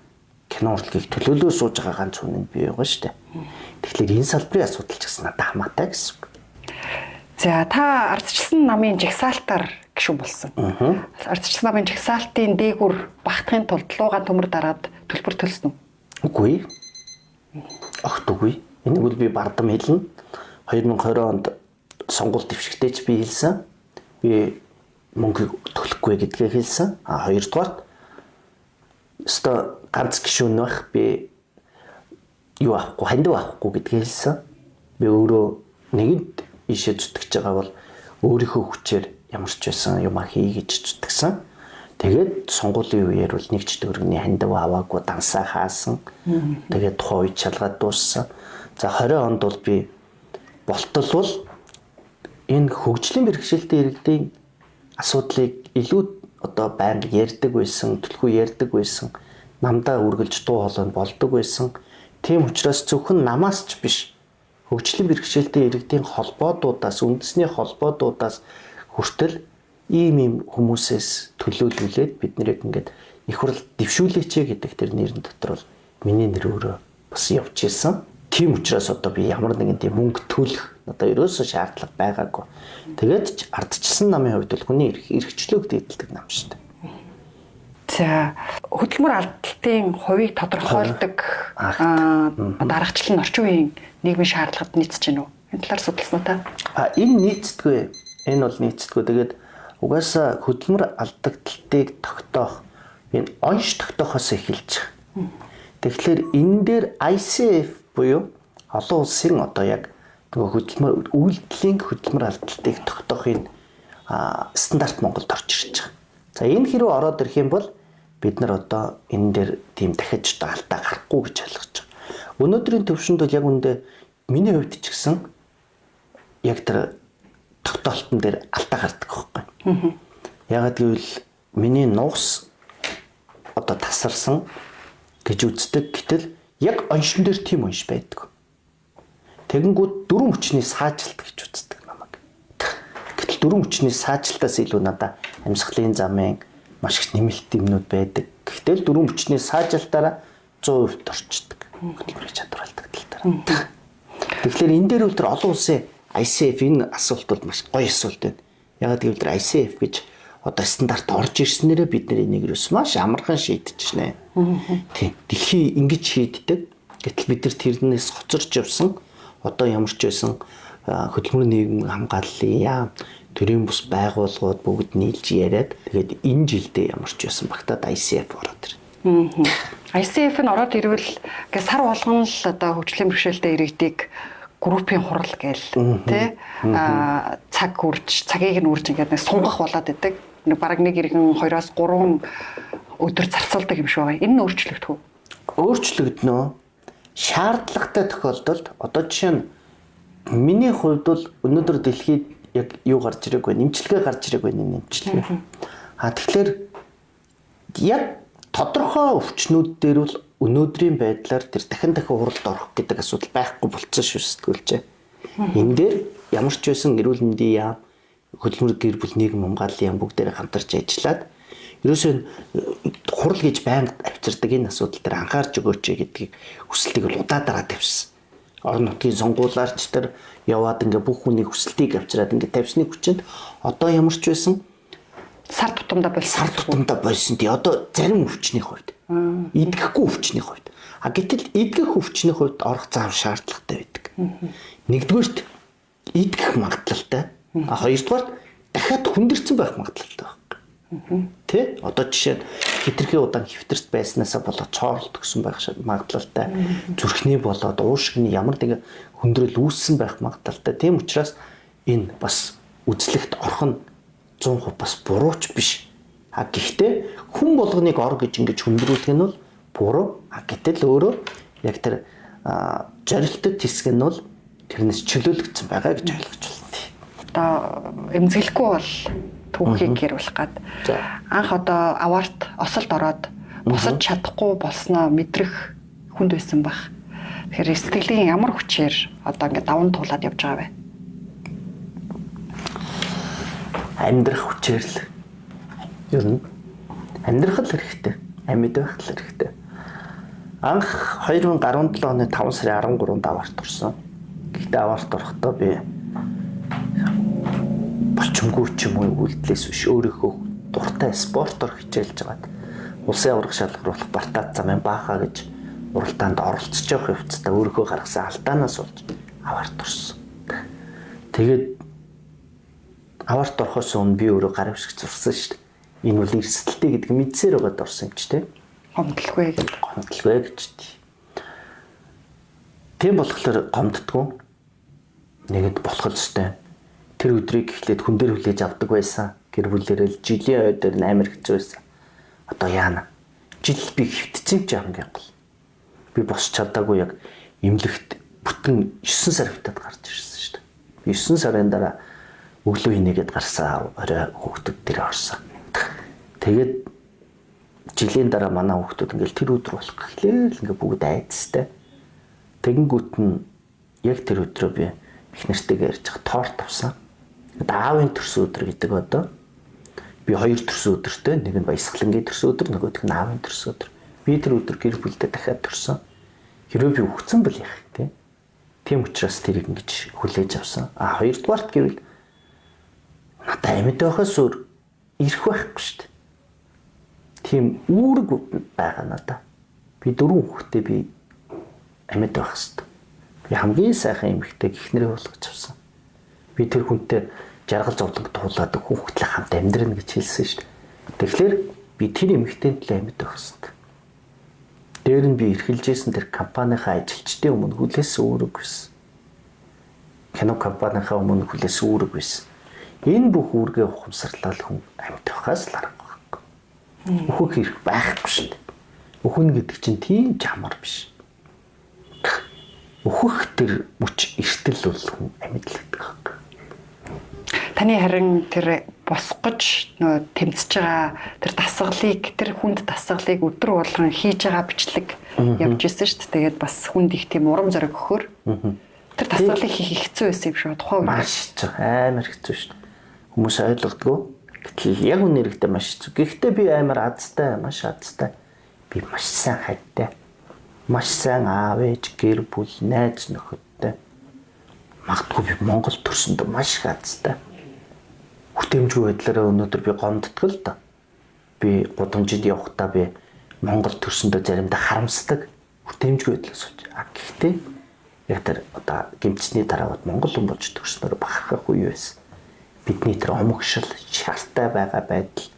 Кино урлагийг төлөөлөө сууж байгаа ганц хүн нь би байгаа шүү дээ. Тэгэхээр энэ салбарын асуудал ч гэсэн надад хамаатай гэсэн үг. За та ардчилсан намын жагсаалтаар гишүүн болсон. Ардчилсан намын жагсаалтын дээгүр багтахын тулд луугаан төмөр дараад төлбөр төлсөн үү? Үгүй. Огт үгүй. Энийг бол би бардам хэлнэ. 2020 онд сонгуульд дэвшигтэй ч би хэлсэн. Би мөнгө төлөхгүй гэдгээ хэлсэн. А хоёрдугаарт өстой ганц гишүүн байх би юу авахгүй, хандив авахгүй гэдгээ хэлсэн. Би өөрөө нэгэнд ийшээ зүтгэж байгаа бол өөрийнхөө хүчээр ямар ч байсан юм хий гэж зүтгэсэн. Тэгээд сонгуулийн үеэр бол нэг ч төгрөгийн хандив аваагүй дансаа хаасан. Тэгээд тухайн үед шалгаад дууссан. За 20 онд бол би болтол бол энэ хөгжлийн бэрхшээлтэй иргэдийн асуудлыг илүү одоо байнга ярьдаг байсан, түлхүү ярьдаг байсан, намдаа үргэлж дуу хоолой нь болдог байсан. Тийм учраас зөвхөн намаас ч биш хөгжлийн бэрхшээлтэй иргэдийн холбоодуудаас, үндэсний холбоодуудаас хүртэл ийм хүмүүсээс төлөөлүүлээд бид нарыг ингээд их хурл дэвшүүлээч гэдэг тэр нэрэн дотор бол миний нэр өөрөө бас явж ирсэн. Тийм учраас одоо би ямар нэгэн тийм мөнгө төлөх одоо ерөөсөө шаардлага байгаагүй. Тэгээд ч ардчилсан намын хувьд бол хүний эрхчлөөг дээдэлдэг нам шүү дээ. За хөдөлмөр алдалтын хувийг тодорхойлдог одоо аргачлал нь орчин үеийн нийгмийн шаардлагад нийцэж байна уу? Энэ талаар судалсан уу та? Энэ нийцдэггүй. Энэ бол нийцдэггүй. Тэгээд угаасаа хөдөлмөр алдагдлыг тогтоох энэ онш тогтоохоос эхэлж байгаа. Тэгэхээр энэ дээр ICF буюу олон улсын одоо яг нөгөө хөдөлмөр үйлдэлийн хөдөлмөр алдалтыг тогтоох энэ стандарт Монголд орж ирж байгаа. За энэ хэрэг ороод ирэх юм бол бид нар одоо энэ дээр тийм дахиж одоо алдаа гарахгүй гэж ойлгож байгаа. Өнөөдрийн төвшөнд бол яг үндэ миний хувьд ч гэсэн яг тэр тогтоолтон дээр алдаа гардаг байхгүй. Ягаад гэвэл миний нуус одоо тасарсан гэж үздэг. Гэтэл яг оншин дээр тийм онш байдаг. Тэгэнгүүт дөрвөн хүчний саажилт гэж үздэг намайг. Гэтэл дөрвөн хүчний саажилтаас илүү надаа амьсгалын замын маш их нэмэлт юмнууд байдаг. Гэтэл дөрвөн хүчний саажилтаараа 100% орчдөг. Хөдөлмөрийн чадвар алдагдал дээр. Тэгэхээр энэ дээр бол тэр олон улсын ICF энэ асуулт бол маш гоё асуулт байна. Ягаад гэвэл тэр ICF гэж одоо стандарт орж ирснээрээ бид нар энийг юус маш амархан шийдчихнэ. Тийм. Дэлхий ингэж шийддэг. Гэтэл бид нар тэрнээс хоцорч явсан. Одоо ямар ч байсан хөдөлмөрийн нийгэм хамгааллын яам төрийн бус байгууллагууд бүгд нийлж яриад тэгээд энэ жилдээ ямар ч байсан багтаад ICF ороод ирнэ. ICF нь ороод ирвэл ингээ сар болгон л одоо хөгжлийн бэрхшээлтэй иргэдийг группийн хурал гээл тий цаг үрж цагийг нь үрж ингээд нэг сунгах болоод идэг. Нэг бараг нэг иргэн 2-оос 3 өдөр зарцуулдаг юм шиг байгаа. Энэ нь өөрчлөгдөх үү? Өөрчлөгдөнө. Шаардлагатай тохиолдолд одоо жишээ нь миний хувьд бол өнөөдөр дэлхийд яг юу гарч ирээгүй, нэмчилгээ гарч ирээгүй нэмчилгээ. Тэгэхээр яг тодорхой өвчнүүд дээр бол өнөөдрийн байдлаар тэр дахин хуралд орох гэдэг асуудал байхгүй болцсон шүү сэтгүүлчээ. Энэ дээр ямар ч байсан эрүүл мэндийн яам, хөдөлмөр гэр бүл нийгэм хамгааллын яам бүгдээрээ хамтарч ажиллаад ерөөсөө хурал гэж байнга авчирдаг энэ асуудал дээр анхаарч өгөөч гэдгийг хүсэлтийг бол удаа дараа тавьсан. Орон нутгийн сонгуулиарч тэр яваад ингээ бүх хүний хүсэлтийг авчираад ингээ тавьсны хүчинд одоо ямар ч байсан сар тутамдаа болсон. Сар тутамдаа болсон. Тий одоо зарим өвчний хувьд. Идэхгүй өвчний хувьд. А гэтэл идгэх өвчний хувьд орох заав шаардлагатай байдаг. Нэгдүгээрт идгэх магадлалтай. А хоёрдугаарт дахиад хүндэрсэн байх магадлалтай байхгүй. Тэ? Одоо жишээ нь хитрхи удаан хэвтэрт байснаасаа болоод цооролт өгсөн байх магадлалтай. Зүрхний болоод уушгины ямар нэгэн хүндрэл үүссэн байх магадлалтай. Тийм учраас энэ бас үзлэгт орох нь 100% бас бурууч биш. А гэхдээ хүн болгоныг ор гэж ингэж хүндрүүлэх нь бол буруу. А гэтэл өөрөө яг тэр зорилттой хэсэг нь бол тэрнээс чөлөөлөгдсөн байгаа гэж ойлгож байна. Одоо эмзэглэхгүй бол түүхийг гэрүүлэх гад. Анх одоо аваарт осолд ороод босож чадахгүй болсноо мэдрэх хүнд байсан байх. Тэгэхээр сэтгэлийн ямар хүчээр одоо ингээд даван туулаад явж байгаа вэ? Амьдрах хүчээр л ер нь амьдрах л хэрэгтэй. Амьд байх л хэрэгтэй. Анх 2017 оны 5 сарын 13-нд аваарт орсон. Гэхдээ аваарт орохдоо би болчмгүй ч юм уу үйлдэлээс биш өөрийнхөө дуртай спортоор хичээлж байгаад улсын аварга шалгаруулах Бартат замын бааха гэж уралдаанд оролцож явах явцдаа өөрийнхөө гаргасан алдаанаас болж аваарт орсон. Тэгээд аваарт орохоос өмнө би өөрөө гар өвсгч зурсан шүү дээ. Энэ бол эрсдэлтэй гэдэг мэдсээр байгаад орсон юм чи тээ. Гомдлгүй гэж. Гомдлгүй гэж. Тийм болохоор гомддгоо. Нэгэнд болох л ёстой. Тэр өдрийг эхлээд хүн дээр хүлээж авдаг байсан. Гэр бүлээрээ л жилийн ой дээр амар хэцүү байсан. Одоо яана. Жил би хэвтчихсэн ч хамгийн гол. Би босч чадаагүй яг эмнэлэгт бүтэн 9 сар хэвтээд гарч ирсэн шүү дээ. Би 9 сарын дараа өглөө хинээгээд гарсан, орой хүүхдүүд дээр орсон. Тэгээд жилийн дараа манай хүүхдүүд ингээл тэр өдөр болох гэхлээр л ингээ бүгд айдастай. Тэгэнгүүт нь яг тэр өдрөө би их нэртэйгээ ярьж байгаа торт авсан. Аавын төрсөн өдөр гэдэг одоо би хоёр төрсөн өдөртэй, нэг нь баясгалангийн төрсөн өдөр, нөгөөх нь аавын төрсөн өдөр. Би тэр өдөр гэр бүлдээ дахиад төрсөн. Хэрвээ би үхсэн бол яах вэ? Тийм учраас тэрийг ингэж хүлээж авсан. А хоёрдугаарт гэвэл надад амьд байхаас өөр ирэх байхгүй шүү дээ. Тийм үүрэг байгаа надад. Би дөрвөн хүүхдээ би амьд байх хэвээр. Би хамгийн сайхан эмэгтэй гихнэрээ болгож авсан. Би тэр хүнтэй жаргал зовлонг туулаад хүүхдлээ хамт амьдрна гэж хэлсэн шүү дээ. Тэгэхээр би тэр эмэгтэйн төлөө амьд байх хэвээр. Дээр нь би эрхэлжсэн тэр компанийнхаа ажилчдын өмнө хүлээсэн үүрэг байсан. Кино компанийнхаа өмнө хүлээсэн үүрэг байсан. Энэ бүх үүргээ ухамсарлал хүн амьд байхаас л арга байхгүй. Өөхөх хэрэг байхгүй шүү дээ. Өөхөн гэдэг чинь тийм ч амар биш. Өөхөх тэр мөч эртэл бол хүн амьд л гэдэг байхгүй. Таны харин тэр босгож нөө тэмцэж байгаа тэр дасгалыг, тэр хүнд дасгалыг өдөр болгон хийж байгаа бичлэг явж исэн шүү дээ. Тэгээд бас хүнд их тийм урам зориг өгөхөр тэр дасгалыг хийх хэцүү байсан юм шиг тухайн үед. Маш хэцүү, амар хэцүү шүү дээ. Хүмүүс ойлгодгоо. Гэтэл яг үнэ хэрэгтээ маш хэцүү. Гэхдээ би амар азтай, маш азтай. Би маш сайн хайртай. Маш сайн аав ээж, гэр бүл, найз нөхөдтэй. Магадгүй би Монгол төрсөнд маш их азтай. Хүртээмжгүй байдлаараа өнөөдөр би гомддог л доо. Би гудамжинд явахдаа би Монгол төрсөндөө заримдаа харамсдаг. Хүртээмжгүй байдлаас болж. А гэхдээ яг тэр одоо гэмтсний дараа Монгол хүн болж төрснөөр бахархах үе байсан. Бидний тэр омогшил, шартай байгаа байдал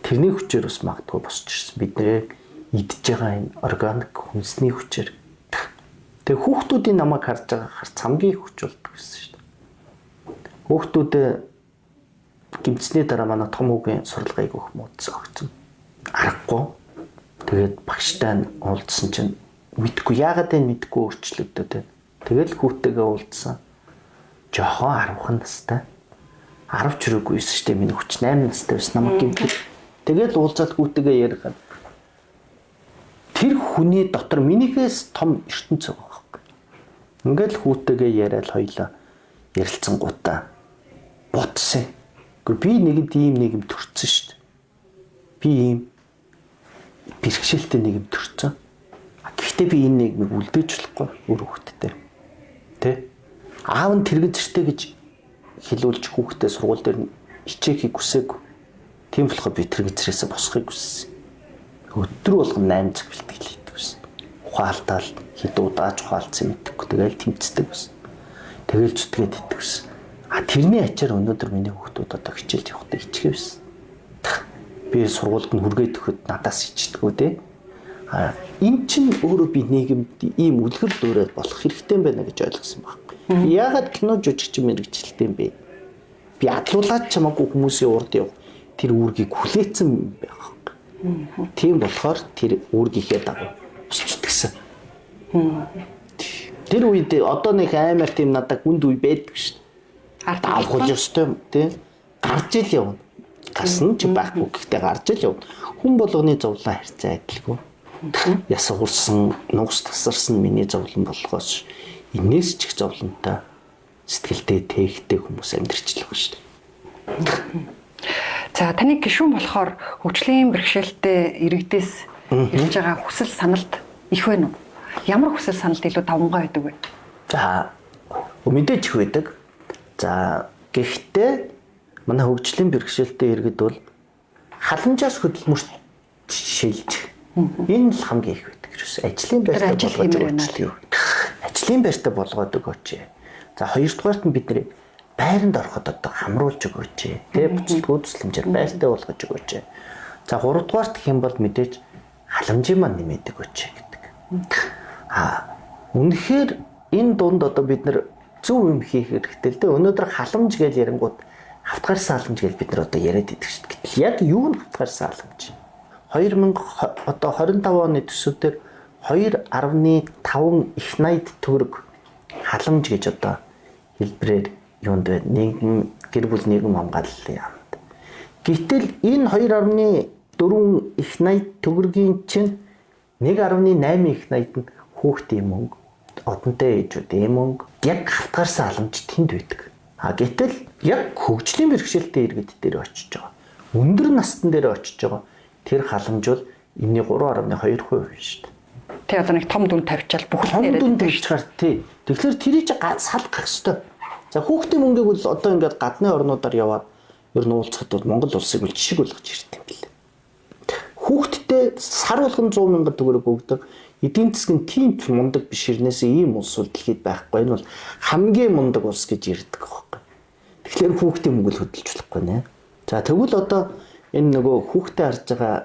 тэрний хүчээр бас магадгүй босч ирсэн. Бидний идж байгаа энэ органик хүнсний хүчээр. Тэгээ хүүхдүүдийн намайг харж байгаа харц хамгийн их хүч болдог гэсэн шүү дээ. Хүүхдүүдээ гэмтсний дараа манай том хүүгийн сурлагыг өгөх муудсан огцсон. Аргагүй. Тэгээд багштай нь уулзсан чинь мэдгүй яагаад энэ мэдгүй өөрчлөгдөд байна. Тэгэл хүүтэйгээ уулзсан. Жохон 10 настай. 10 ч хүрээгүй байсан шүү дээ. Миний хүч 8 настай байсан намайг гэмтлээ. Тэгэл уулзаад хүүтэйгээ яриад тэр хүний дотор минийхээс том ертөнц байгаа байхгүй. Ингээл хүүтэйгээ яриад хоёлаа ярилцсангуудаа ботсон. Гэхдээ би нэгэнд ийм нийгэм төрсөн шүү дээ. Би ийм бэрхшээлтэй нийгэм төрсөн. Гэхдээ би энэ нийгмийг үлдээж болохгүй өөр хүүхэдтэй. Тэ? Аав нь тэрэгэн зэртэй гэж хэлүүлж хүүхдээ сургууль дээр хичээхийг хүсээгүй. Тийм болохоор би тэрэгэн зэрээсээ босхийг хүссэн. Өдөр болгон 8 цаг бэлтгэл хийдэг байсан. Ухаалтаал хэд удааж ухаалцсан мэдэхгүй. Тэгэл тэмцдэг байсан. Тэгэл зүтгээд иддэг байсан. А тэрний ачаар өнөөдөр миний хүүхдүүд одоо хичээлд явахдаа хичгээ байсан. Би сургуульд нь хүргээд өгөхөд надаас хичдэггүй те. А эн чинь өөрөө би нийгэмд ийм үлгэр дуурайл болох хэрэгтэй юм байна гэж ойлгосон байхгүй. Яагаад кино жүжигчин мэрэгчлээ юм бэ? Би адлуулаад чамаагүй хүмүүсийн урд явах тэр үүргийг хүлээсэн байх. Тийм болохоор тэр үүргийнхээ дагуу зүтгэсэн. Тэр үед одоо нэг амар тийм надад хүнд үе байдаг шүү дээ. Авах ёстой юм тий. Гарч ил явна. Гарсан ч байхгүй гэхдээ гарч ил явна. Хүн болгоны зовлон харьцаа адилгүй. Ясгуурсан, нугас тасарсан миний зовлон болохоос энээс ч их зовлонтой сэтгэлдээ тээгтэй хүмүүс амьдрч л байгаа шүү дээ. За, таны гишүүн болохоор хөгжлийн бэрхшээлтэй иргэдээс ирж байгаа хүсэл саналд их байна уу? Ямар хүсэл саналд илүү давамгай байдаг вэ? За, мэдээж их байдаг. За, гэхдээ манай хөгжлийн бэрхшээлтэй иргэд бол халамжаас хөдөлмөрт шилжих. Энэ л хамгийн их байдаг. Ажлын байртай болгож өгөөч. Ажлын байртай болгоод өгөөч. За, хоёрдугаарт нь бидний байранд ороход одоо хамруулж өгөөч. Тэ, буцалтгүй тусламжаар байртай болгож өгөөч. За, гуравдугаарт гэх юм бол мэдээж халамжийн маань нэмээд өгөөч гэдэг. Үнэхээр энэ дунд одоо бид нар зөв юм хийх хэрэгтэй л дээ. Өнөөдөр халамж гэж ярингууд хавтгаарсан халамж гэж бид нар одоо яриад идэх шүү дээ. Гэтэл яг юу нь хавтгаарсан халамж? 2000 одоо 25 оны төсөв дээр 2.5 их 80 төгрөг халамж гэж одоо хэлбэрээр юунд вэ? Нийгэм гэр бүл нийгэм хамгааллын яамд. Гэтэл энэ 2.4 их 80 төгрөгийн чинь 1.8 их 80 нь хүүхдийн мөнгө, одонтой ээжүүдийн мөнгө, яг хавтгаарсан халамж тэнд байдаг. А гэтэл яг хөгжлийн бэрхшээлтэй иргэд дээр очиж байгаа. Өндөр настан дээр очиж байгаа. Тэр халамж бол энэний 3.2% шүү дээ. Тий, одоо нэг том дүн тавьчаал бүх том дүн тавьчихаар тий. Тэгэхээр тэрийг чи салгах хэвээр. За, хүүхдийн мөнгийг бол одоо ингээд гадны орнуудаар яваад ер нь уулзахад бол Монгол улсыг бол жишг болгож ирд юм билээ. Хүүхдтэй сар болгон 100 мянган төгрөг өгдөг. Эдийн засаг нь тийм ч мундаг биш ирнээсээ ийм улс бол дэлхийд байхгүй. Энэ бол хамгийн мундаг улс гэж ирдэг байхгүй. Тэгэхээр хүүхдийн мөнгө л хөдөлж болохгүй нэ. За, тэгвэл одоо энэ нөгөө хүүхдээ харж байгаа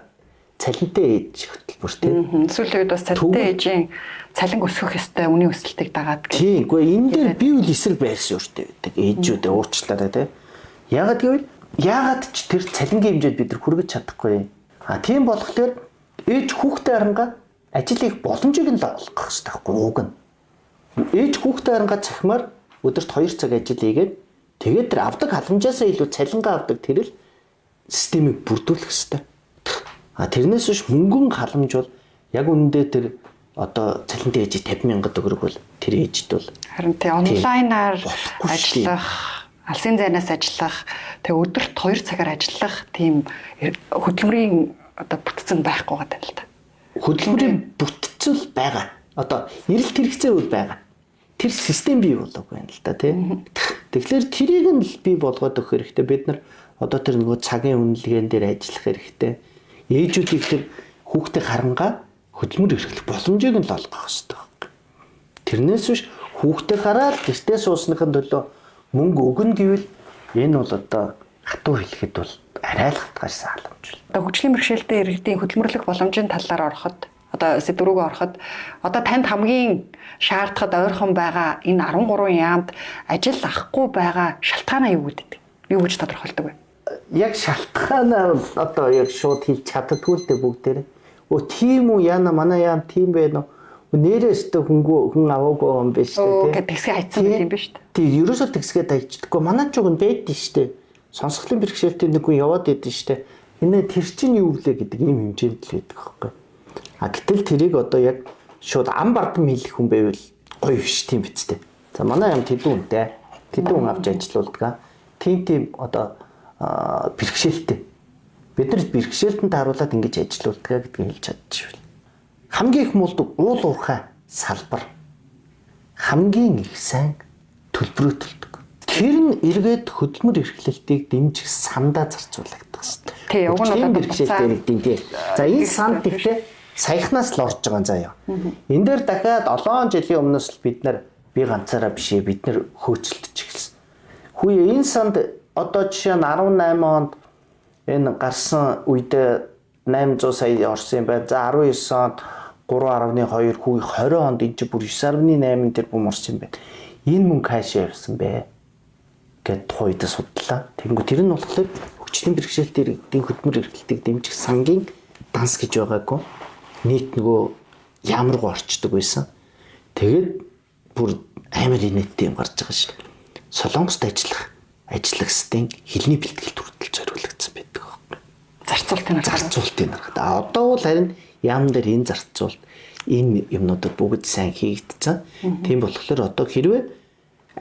цалинтай ээж хөтөлбөр тий. Сүүлийн үед бас цалинтай ээжийн цалинг өсгөх ёстой, үнийн өсөлтийг дагаад гэх. Тийм, үгүй энэ дээр би үл эсрэг байр суурьтай байдаг. Ээжүүдээ уучлаарай тий. Яагаад гэвэл яагаад ч тэр цалингийн хэмжээд бид нар хүргэж чадахгүй. А тийм болохоор ээж хүүхдээ харангаа ажил хийх боломжийг нь л олгох хэрэгтэй байхгүй уг нь. Ээж хүүхдээ харангаа цахимаар өдөрт 2 цаг ажил хийгээд тэгээд тэр авдаг халамжаасаа илүү цалингаа авдаг тэр л системийг бүрдүүлэх хэрэгтэй. А тэрнээс биш мөнгөн халамж бол яг үнэндээ тэр одоо цалинтай ээж 50 мянган төгрөг бол тэр ээжд бол харин тий онлайнаар ажиллах, алсын зайнаас ажиллах, тэгээ өдөрт 2 цагаар ажиллах тийм хөдөлмөрийн одоо бүтцэн байхгүй гэдэг л та. Хөдөлмөрийн бүтцэл байгаа. Одоо эрэлт хэрэгцээ үл байгаа. Тэр систем бий болоогүй юм л да тий. Тэгэхээр тэрийг нь л бий болгоод өгөх хэрэгтэй. Бид нар одоо тэр нөгөө цагийн үнэлгээн дээр ажиллах хэрэгтэй. Ээжүүдийг тэр хүүхдээ харангаа хөдөлмөр эрхлэх боломжийг нь л олгох хэрэгтэй байна. Тэрнээс биш хүүхдээ хараад гэртээ суусныхын төлөө мөнгө өгнө гэвэл энэ бол одоо хатуу хэлэхэд бол арай л хатгаарсан халамж. Одоо хөгжлийн бэрхшээлтэй иргэдийн хөдөлмөрлөх боломжийн талаар ороход одоо сэдв рүүгээ ороход одоо танд хамгийн шаардахад ойрхон байгаа энэ 13 яамд ажил авахгүй байгаа шалтгаанаа юу гэдэг? Юу гэж тодорхойлдог вэ? Яг шалтгаанаа бол одоо яг шууд хэлж чаддаггүй л дээ бүгдээр. Өө тийм үү, яана манай яам тийм байна уу? Нэрээ өстө хөнгөө хүн аваагүй юм биш үү тий. Тэгсгээ хайцсан байт юм биш үү? Тий, ерөөсөө тэгсгээ хайчдаггүй. Манай ч уг нь байдэн штэ. Сонсголын бэрхшээлтэй нэг хүн яваад идэв штэ. Энэ тэр чинь юу вүлээ гэдэг ийм хэмжээнд л байдаг байхгүй. А гэтэл тэрийг одоо яг шууд ам бардам хэлэх хүн байвал гоё биш тийм биз дээ. За, манай яам тэдэн үнтэй. Тэдэн хүн авч ажилуулдаг. Тийм тийм одоо бэрхшээлтэй. Бид нар бэрхшээлтэнд харуулад ингэж ажилуулдаг гэдгийг хэлж чадчихвал. Хамгийн их мулдаг уул уурхай салбар хамгийн их сайн төлбөрөө төлдөг. Тэр нь эргээд хөдөлмөр эрхлэлтийг дэмжих сандаа зарцуулагдах хэрэгтэй. Тий, уг нь одоо бэрхшээлтэй иргэдийн тий. За, энэ санд гэхдээ саяхнаас л орж байгаа юм заяа. Энэ дээр дахиад олон жилийн өмнөөс л бид нар би ганцаараа биш ээ бид нар хөөцөлдөж эхэлсэн. Хүү энэ санд одоо жишээ нь 18 онд энэ гарсан үедээ 800 сая орсон юм байна. За, 19 онд 3.2 хүү 20 онд энэ чинь бүр 9.8 тэрбум орсон юм байна. Энэ мөнгө хаашаа явсан бэ гэд тухайн үедээ судлаа. Тэгэнгүүт тэр нь болохоор хөгжлийн бэрхшээлтэй иргэдийн хөдөлмөр эрхлэлтийг дэмжих сангийн данс гэж байгаагүй. Нийт нөгөө яам руу орчдөг байсан. Тэгээд бүр амар инээдтэй юм гарч байгаа шин. Солонгост ажиллах ажиллагсдын хэлний бэлтгэлд хүртэл зориулагдсан байдаг байхгүй. Зарцуултын зарцуултын аргад. А одоо бол харин яам дээр энэ зарцуулт энэ юмнуудад бүгд сайн хийгдсэн. Тийм болохоор одоо хэрвээ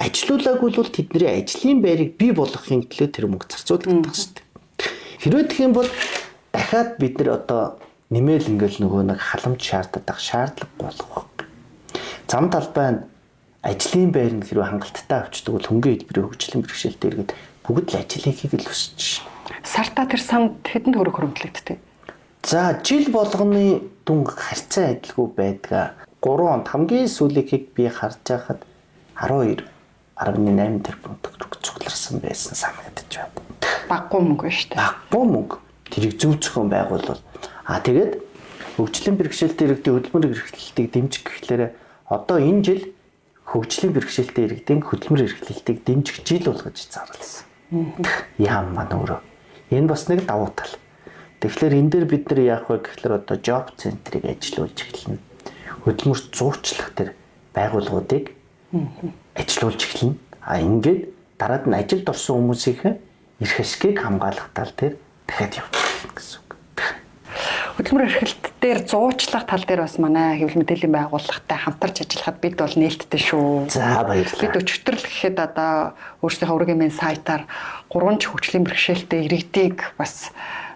Ажилуулаагүй бол тэдний ажлын байрыг бий болгохын төлөө тэр мөнгө зарцуулагдах шүү дээ. Хэрвээ тэгэх юм бол дахиад бид нар одоо нэмэл ингээл нөгөө нэг халамж шаарддаг шаардлагагүй болох байхгүй. Зам талбай нь ажлын байр нь хэрвээ хангалттай авчдаг бол хөнгөн хэлбэрийн хөгжлийн бэрхшээлтэй иргэд бүгд л ажил хийхийг л хүсэж шин. Сартаа тэр санд хэдэн төгрөг хөрөмтлөгддөг? За жил болгоны дүнг харьцан адилгүй байдгаа. 3 онд хамгийн сүүлийнхийг би харж байхад 12.8 тэрбум төгрөг цугларсан байсан санагдаж байна. Баггүй мөнгө шүү дээ. Баггүй мөнгө. Тэрийг зөв зохион байгуулвал. А тэгээд хөгжлийн бэрхшээлтэй иргэдийн хөдөлмөр эрхлэлтийг дэмжих гэхлээр одоо энэ жил хөгжлийн бэрхшээлтэй иргэдийн хөдөлмөр эрхлэлтийг дэмжих жил болгож зарласан. Яам маань өөрөө. Энэ бас нэг давуу тал. Тэгэхээр энэ дээр бид нар яах вэ гэхлээр одоо job center-ыг ажилуулж эхэлнэ. Хөдөлмөрт зуучлах тэр байгууллагуудыг ажилуулж эхэлнэ. А ингээд дараад нь ажилд орсон хүмүүсийнхээ эрх ашгийг хамгаалах тал дээр дахиад явж эхэлнэ гэсэн үг. Хөдөлмөр эрхлэлт дээр зуучлах тал дээр бас манай хэвлэл мэдээллийн байгууллагатай хамтарч ажиллахад бид бол нээлттэй шүү. За баярлалаа. Бид өчигдөр л гэхэд одоо өөрсдийнхөө ургийн сайтаар 3 ч хөгжлийн бэрхшээлтэй иргэдийг бас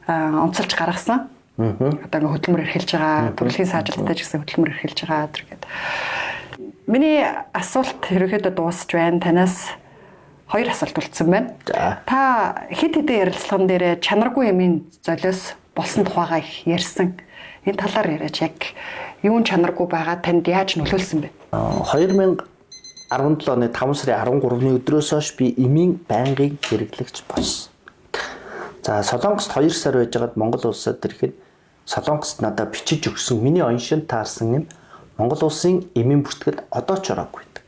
онцолж гаргасан. Одоо ингээ хөдөлмөр эрхэлж байгаа, төрөлхийн саажилттай ч гэсэн хөдөлмөр эрхэлж байгаа гэдэг. Миний асуулт ерөнхийдөө дуусч байна. Танаас 2 асуулт үлдсэн байна. Та хэд хэдэн ярилцлаган дээр чанаргүй юмын золиос болсон тухайгаа их ярьсан. Энэ талаар яриач, яг юун чанаргүй байгаа танд яаж нөлөөлсөн бэ? 2017 оны 5 сарын 13-ны өдрөөс хойш би эмийн байнгын хэрэглэгч болсон. За Солонгост 2 сар байжгаад Монгол улсад ирэхэд Солонгост надад бичиж өгсөн миний оншинд таарсан юм Монгол улсын эмийн бүртгэл одоо ч ороогүй байдаг.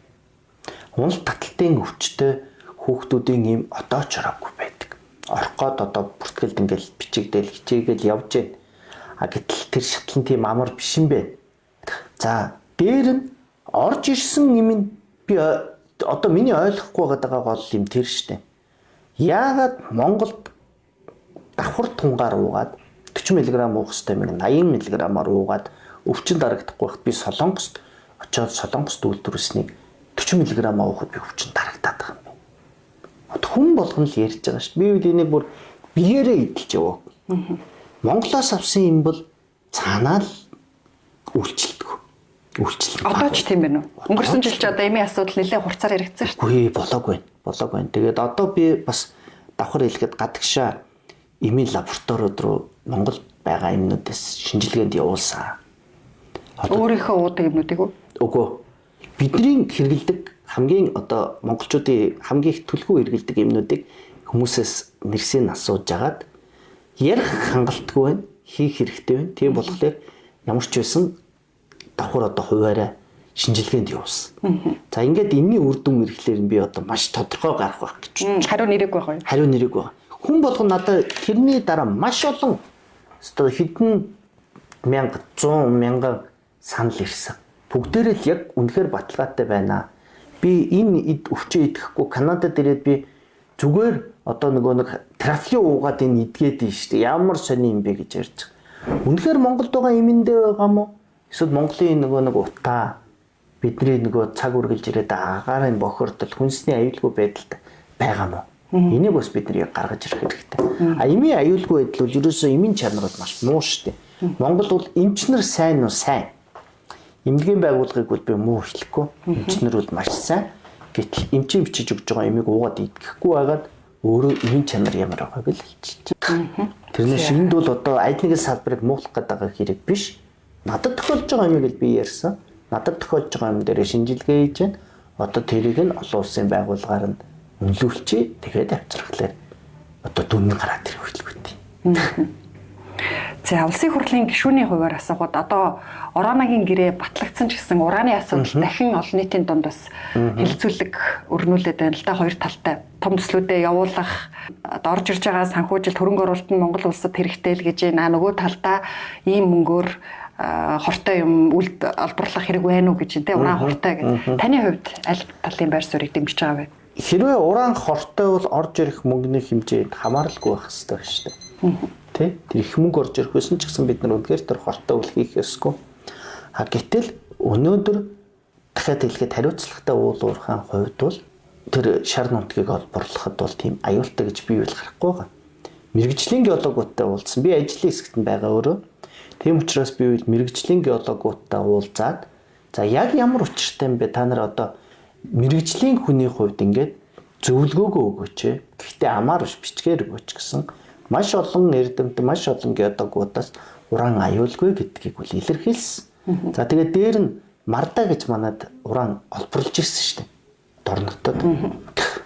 Уналт таталтын өвчтөй хүүхдүүдийн эм одоо ч ороогүй байдаг. Орох гээд одоо бүртгэлд ингээл бичигдээл хичээгээл явж байна. А гэтэл тэр шатлан тийм амар биш юм бэ. За дээр нь орж ирсэн юм нь би одоо миний ойлгохгүй байгаа гол юм тэр штэ. Яагаад Монголд давхар тунгаар уугаад 40 мг уух ёстой юм 80 мг-аар уугаад өвчин дарагдахгүй байхад би Солонгост очиод Солонгост үйлдвэрлэснийг 40 мг уухад би өвчин дарагдаад байгаа юм байна. Одоо хүн болгоно л ярьж байгаа шүү. Би үл энийг бүр биеэрээ идэлж яваа. Монголоос авсан юм бол цаанаа л үйлчлдэг. Үйлчлэл. Одоо ч тийм байна уу? Өнгөрсөн жил ч одоо эмийн асуудал нэлээд хурцаар яригдсан шүү. Үгүй болоогүй байна. Болоогүй байна. Тэгээд одоо би бас давхар хэлэхэд гадагшаа эмийн лабораториуд руу Монгол байгаа эмнүүдээс шинжилгээнд явуулсан. Өөрийнхөө уудаг эмнүүдийг үү? Үгүй. Бидний хэрэглэдэг хамгийн одоо монголчуудын хамгийн их түлхүү хэрэглэдэг эмнүүдийг хүмүүсээс нэрсийг асууж агаад ярих хангалтгүй байна, хийх хэрэгтэй байна. Тийм болохоор ямар ч байсан давхар одоо хуваараа шинжилгээнд явуулсан. За ингээд энэний үр дүн ирэхлээр нь би одоо маш тодорхой гарах байх гэж. Хариу нэрээгүй байгаа юу? Хариу нэрээгүй байгаа. Хүн болгон надад тэрний дараа маш олон өстой хэдэн мянга, 100 мянган санал ирсэн. Бүгдээрээ л яг үнэхээр баталгаатай байна. Би энэ эд өвчөө идэхгүй Канадад ирээд би зүгээр одоо нөгөө нэг трафик уугаад энэ идгээд нь шүү дээ. Ямар сони юм бэ гэж ярьж байгаа. Үнэхээр Монголд байгаа эмэндээ байгаа мó? Эсвэл Монголын нөгөө нэг утаа бидний нөгөө цаг үргэлж ирээд агаарын бохирдол хүнсний аюулгүй байдалд байгаа мó? Энийг бас бид нар гаргаж ирэх хэрэгтэй. А эмийн аюулгүй байдал бол ерөөсөө эмийн чанар бол маш муу шүү дээ. Монгол бол эмчнэр сайн уу сайн. Эмнэлгийн байгууллагыг бол би муу хэлэхгүй. Эмчнэр бол маш сайн. Гэтэл эмчийн бичиж өгж байгаа эмийг уугаад идэхгүй байгаад өөрөө эмийн чанар ямар байгааг л хэлчихэж. Тэрнээс энд бол одоо аль нэгэн салбарыг муулах гэдэг хэрэг биш. Надад тохиолж байгаа эмийг л би ярьсан. Надад тохиолж байгаа юм дээр шинжилгээ хийж байна. Одоо тэрийг нь олон улсын байгууллагаар нь үнэлүүлчихье. Тэгээд авчрахлаар одоо дүн гараад ирэх хөдөлгөөнтэй. За улсын хурлын гишүүний хувьар асуухад одоо Оронагийн гэрээ батлагдсан ч гэсэн ураны асуудал дахин олон нийтийн дунд бас хэлэлцүүлэг өрнүүлээд байна л да, хоёр талтай. Том төслүүдээ явуулах одоо орж ирж байгаа санхүүжилт хөрөнгө оруулалт нь Монгол улсад хэрэгтэй л гэж байна. Нөгөө талдаа ийм мөнгөөр хортой юм үлд олборлох хэрэг байна уу гэж тийм уран хортой гэж. Таны хувьд аль талын байр суурийг дэмжиж байгаа вэ? Хэрвээ уран хортой бол орж ирэх мөнгөний хэмжээнд хамааралгүй байх хэрэгтэй шүү дээ. Тэ? Тэр их мөнгө орж ирэх байсан ч гэсэн бид нар үнэхээр тэр хортой үл хийх ёсгүй. А гэтэл өнөөдөр дахиад хэлэхэд хариуцлагатай уул уурхайн хувьд бол тэр шар нутгийг олборлоход бол тийм аюултай гэж би үл харахгүй байгаа. Мэргэжлийн геологуудтай уулзсан. Би ажлын хэсэгт нь байгаа өөрөө. Тийм учраас би үл мэргэжлийн геологуудтай уулзаад за яг ямар учиртай юм бэ? Та нар одоо мэргэжлийн хүний хувьд ингээд зөвлөгөөгөө өгөөч. Гэхдээ амаар биш бичгээр өгөөч гэсэн маш олон эрдэмтэн, маш олон геологуудаас уран аюулгүй гэдгийг үл илэрхийлсэн. За тэгээд дээр нь Марда гэж манад уран олборлж ирсэн шүү дээ. Дорнотод.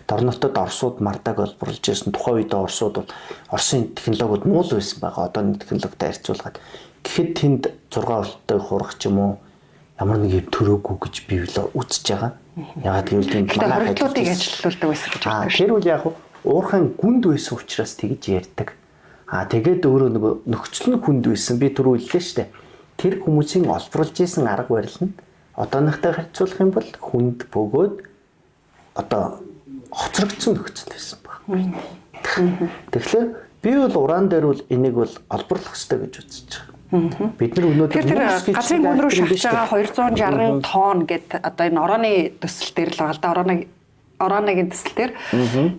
Дорнотод Оросууд Мардаг олборлж ирсэн. Тухайн үед Оросууд бол Оросын технологиуд муу л байсан байгаа. Одооны технологитой харьцуулахад. Тэгэхэд тэнд 6 болттой хурах ч юм уу ямар нэг юм төрөөгүй гэж би л үзэж байгаа. Ягаад гэвэл тэнд манай хоригдлуудыг ажилуулдаг байсан гэж байна. Тэр үл яг уурхайн гүнд байсан учраас тэгж ярьдаг. Аа тэгээд өөрөө нөгөө нөхцөл нь хүнд байсан. Би түрүү хэллээ шүү дээ. Тэр хүмүүсийн олборлж исэн арга барил нь одооныхтай харьцуулах юм бол хүнд бөгөөд одоо хоцрогдсон нөхцөл байсан баг. Тэгэхээр би бол уран дээр бол энийг бол олборлох ёстой гэж үзэж байгаа. Бид нар өнөөдөр тэр газрын гүн рүү шахаж байгаа 260 тонн гэд одоо энэ орооны төсөл дээр л байгаа л да. Орооныгийн төсөл дээр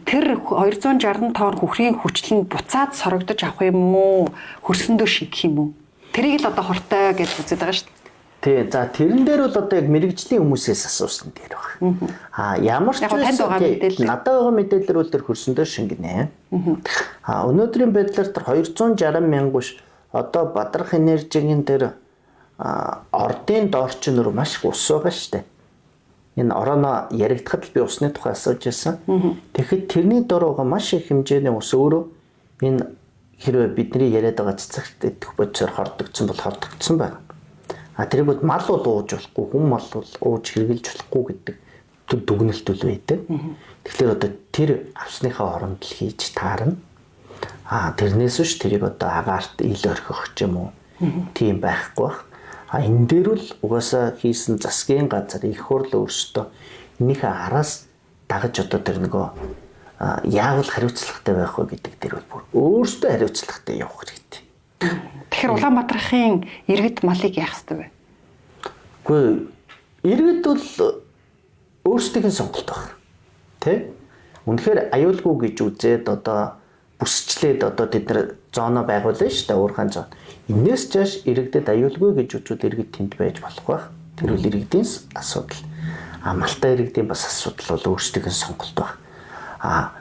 тэр 260 тонн хөхрийн хүчлэнд буцаад сорогдож авах юм уу? Хөрсөндөө шингэх юм уу? Тэрийг л одоо хортой гэж үзээд байгаа шүү дээ. Тий, за тэрэн дээр бол одоо яг мэрэгжлийн хүмүүсээс асуусан дээр байна. Аа ямар ч танд байгаа мэдээлэл надад байгаа мэдээлэлээр бол тэр хөрсөндөө шингэнэ. Аа өнөөдрийн байдлаар тэр 260 мянга биш одоо Бадрах энержигийн тэр ордын доор ч нөр маш их ус байгаа шүү дээ. Энэ орооноо яригдахад л би усны тухай асууж байсан. Тэгэхэд тэрний дор байгаа маш их хэмжээний ус өөрөө энэ хэрвээ бидний яриад байгаа цэцэгт идэх бодисоор хордогдсон бол хордогдсон байна. А тэрийг бол мал бол ууж болохгүй, хүн мал бол ууж хэрглэж болохгүй гэдэг дүгнэлт үл байдаг. Тэгэхээр одоо тэр авсныхаа оронд л хийж таарна. А тэрнээс биш тэрийг одоо агаарт ил орхих ч юм уу тийм байхгүй бах. А энэ дээр бол угаасаа хийсэн засгийн газар их хурл өөрсдөө энийхээ араас дагаж одоо тэр нөгөө яавал хариуцлагатай байх вэ гэдэг дээр бол бүр өөрсдөө хариуцлагатай явах хэрэгтэй. Тэгэхээр Улаанбаатарын иргэд малыг яах ёстой вэ? Үгүй иргэд бол өөрсдийнх нь сонголт баг. Тэ? Үнэхээр аюулгүй гэж үзээд одоо бүсчлээд одоо тэд нар зоно байгуулна шүү дээ, уурхайн зон. Энээс чааш иргэдэд аюулгүй гэж үзвэл иргэд тэнд байж болох байх. Тэр бол иргэдийн асуудал. А малтай иргэдийн бас асуудал бол өөрсдийнх нь сонголт баг. А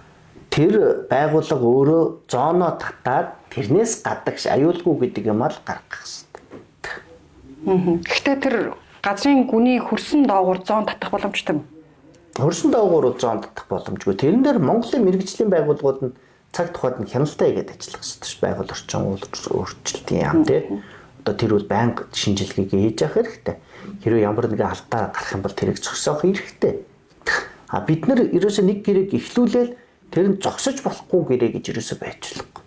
тэр байгууллага өөрөө зоно татаад тэрнээс гадагш аюулгүй гэдэг юм ал гаргах хэрэгтэй. Гэхдээ тэр газрын гүний хөрсөн доогуур зон татах боломжтой юм. Хөрсөн доогуур зон татах боломжгүй. Тэрэн дээр Монголын мэргэжлийн байгууллагууд нь цаг тухайд нь хяналттай хийгээд ажиллах хэрэгтэй ш. Байгаль орчин өөрчлөлтийн яам тий. Одоо тэр бол байнга шинжилгээг хийж явах хэрэгтэй. Хэрвээ ямар нэгэн алдаа гарах юм бол тэрийг зогсоох хэрэгтэй. А бид нар ерөөсөө нэг гэрээг эхлүүлээл тэр нь зогсож болохгүй гэрээ гэж ерөөсөө байж болохгүй.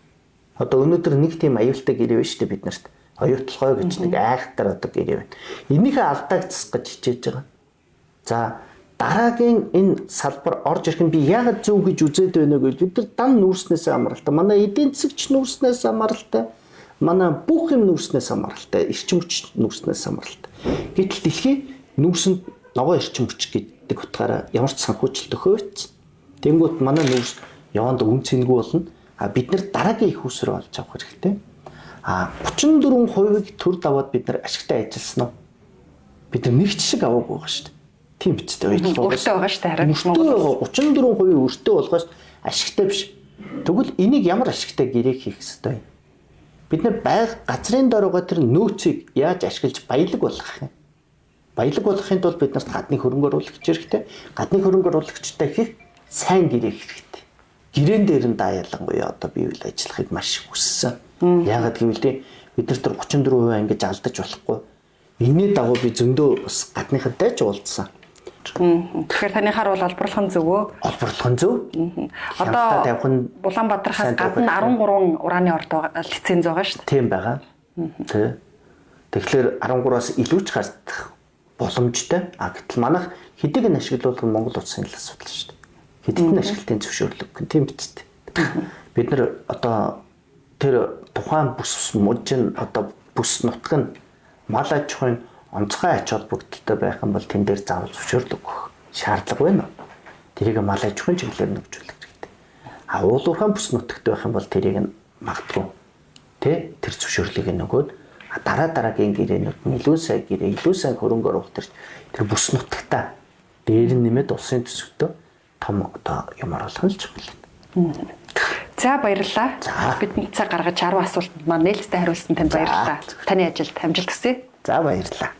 Одоо өнөөдөр нэг тийм аюултай гэрээ байна шүү дээ бид нарт. Оюутлогой гэж нэг айхтар одоо гэрээ байна. Энийхээ алдааг засах гэж хичээж байгаа. За дараагийн энэ салбар орж ирэх нь би яагаад зөв гэж үзээд байна вэ гэвэл бид нар дан нүүрснээс амралтай. Манай эдийн засагч нүүрснээс амралтай. Манай бүх юм нүүрснээс амралтай. Эрчим хүч нүүрснээс амралтай. Гэтэл дэлхий нүүрсэнд ногоо эрчим хүч гэдэг утгаараа ямар ч санхүүжилт төхөөц. Тэнгүүт манай нүүрс яванд үн цэнгүй болно. А бид нар дараагийн их усрээ олж авах хэрэгтэй. А 34%-ийг төр даваад бид нар ашигтай ажилласан уу? Бид нар нэг ч шиг аваагүй байгаа шүү дээ. Тийм биз дээ. Өртөө байгаа шүү дээ харин. Өртөө 34% өртөө болгоос ашигтай биш. Тэгвэл энийг ямар ашигтай гэрээ хийх ёстой юм? Бид нар байг газрын дор байгаа тэр нөөцийг яаж ашиглаж баялаг болгох юм? Баялаг болгохын тулд бид нарт гадны хөрөнгө оруулагч хэрэгтэй. Гадны хөрөнгө оруулагчтай хийх сайн гэрээ хэрэгтэй. Гэрээн дээр нь ялангуяа одоо би үйл ажиллахыг маш их хүссэн. Яагаад гэвэл бид нар тэр 34% ингэж алдаж болохгүй. Энэний дагуу би зөндөө бас гадныхантай ч уулзсан. Тэгэхээр таныхаар бол олборлох нь зөв үү? Олборлох нь зөв. Одоо тавих нь Улаанбаатархаас гадна 13 ураны орд лиценз байгаа шүү дээ. Тийм байгаа. Тэ. Тэгэхээр 13-аас илүү ч гарах боломжтой. А гэтэл манайх хэдийг нь ашиглуулах нь Монгол улсын л асуудал шүү дээ. Хэдэд нь ашиглалтын зөвшөөрлөг гэн тийм биз дээ. Бид нар одоо тэр тухайн бүс мужин одоо бүс нутг нь мал аж ахуйн онцгой ач холбогдолтой байх юм бол тэн дээр заавал зөвшөөрлөг өгөх шаардлага байна. Тэрийг мал аж ахуйн чиглэлээр нөхжүүлэх хэрэгтэй. А уул уурхайн бүс нутагт байх юм бол тэрийг нь магадгүй тэ тэр зөвшөөрлийг нь өгөөд дараа дараагийн гэрээнүүд нь илүү сайн гэрээ, илүү сайн хөрөнгө оруулалт тэр тэр бүс нутагта дээр нь нэмээд улсын төсөвтөө том одоо юм оруулах нь л чухал. За, баярлалаа. За. Бидний цаг гаргаж 10 асуултанд маань нээлттэй хариулсан танд баярлалаа. Таны ажилд амжилт хүсье. За, баярлалаа.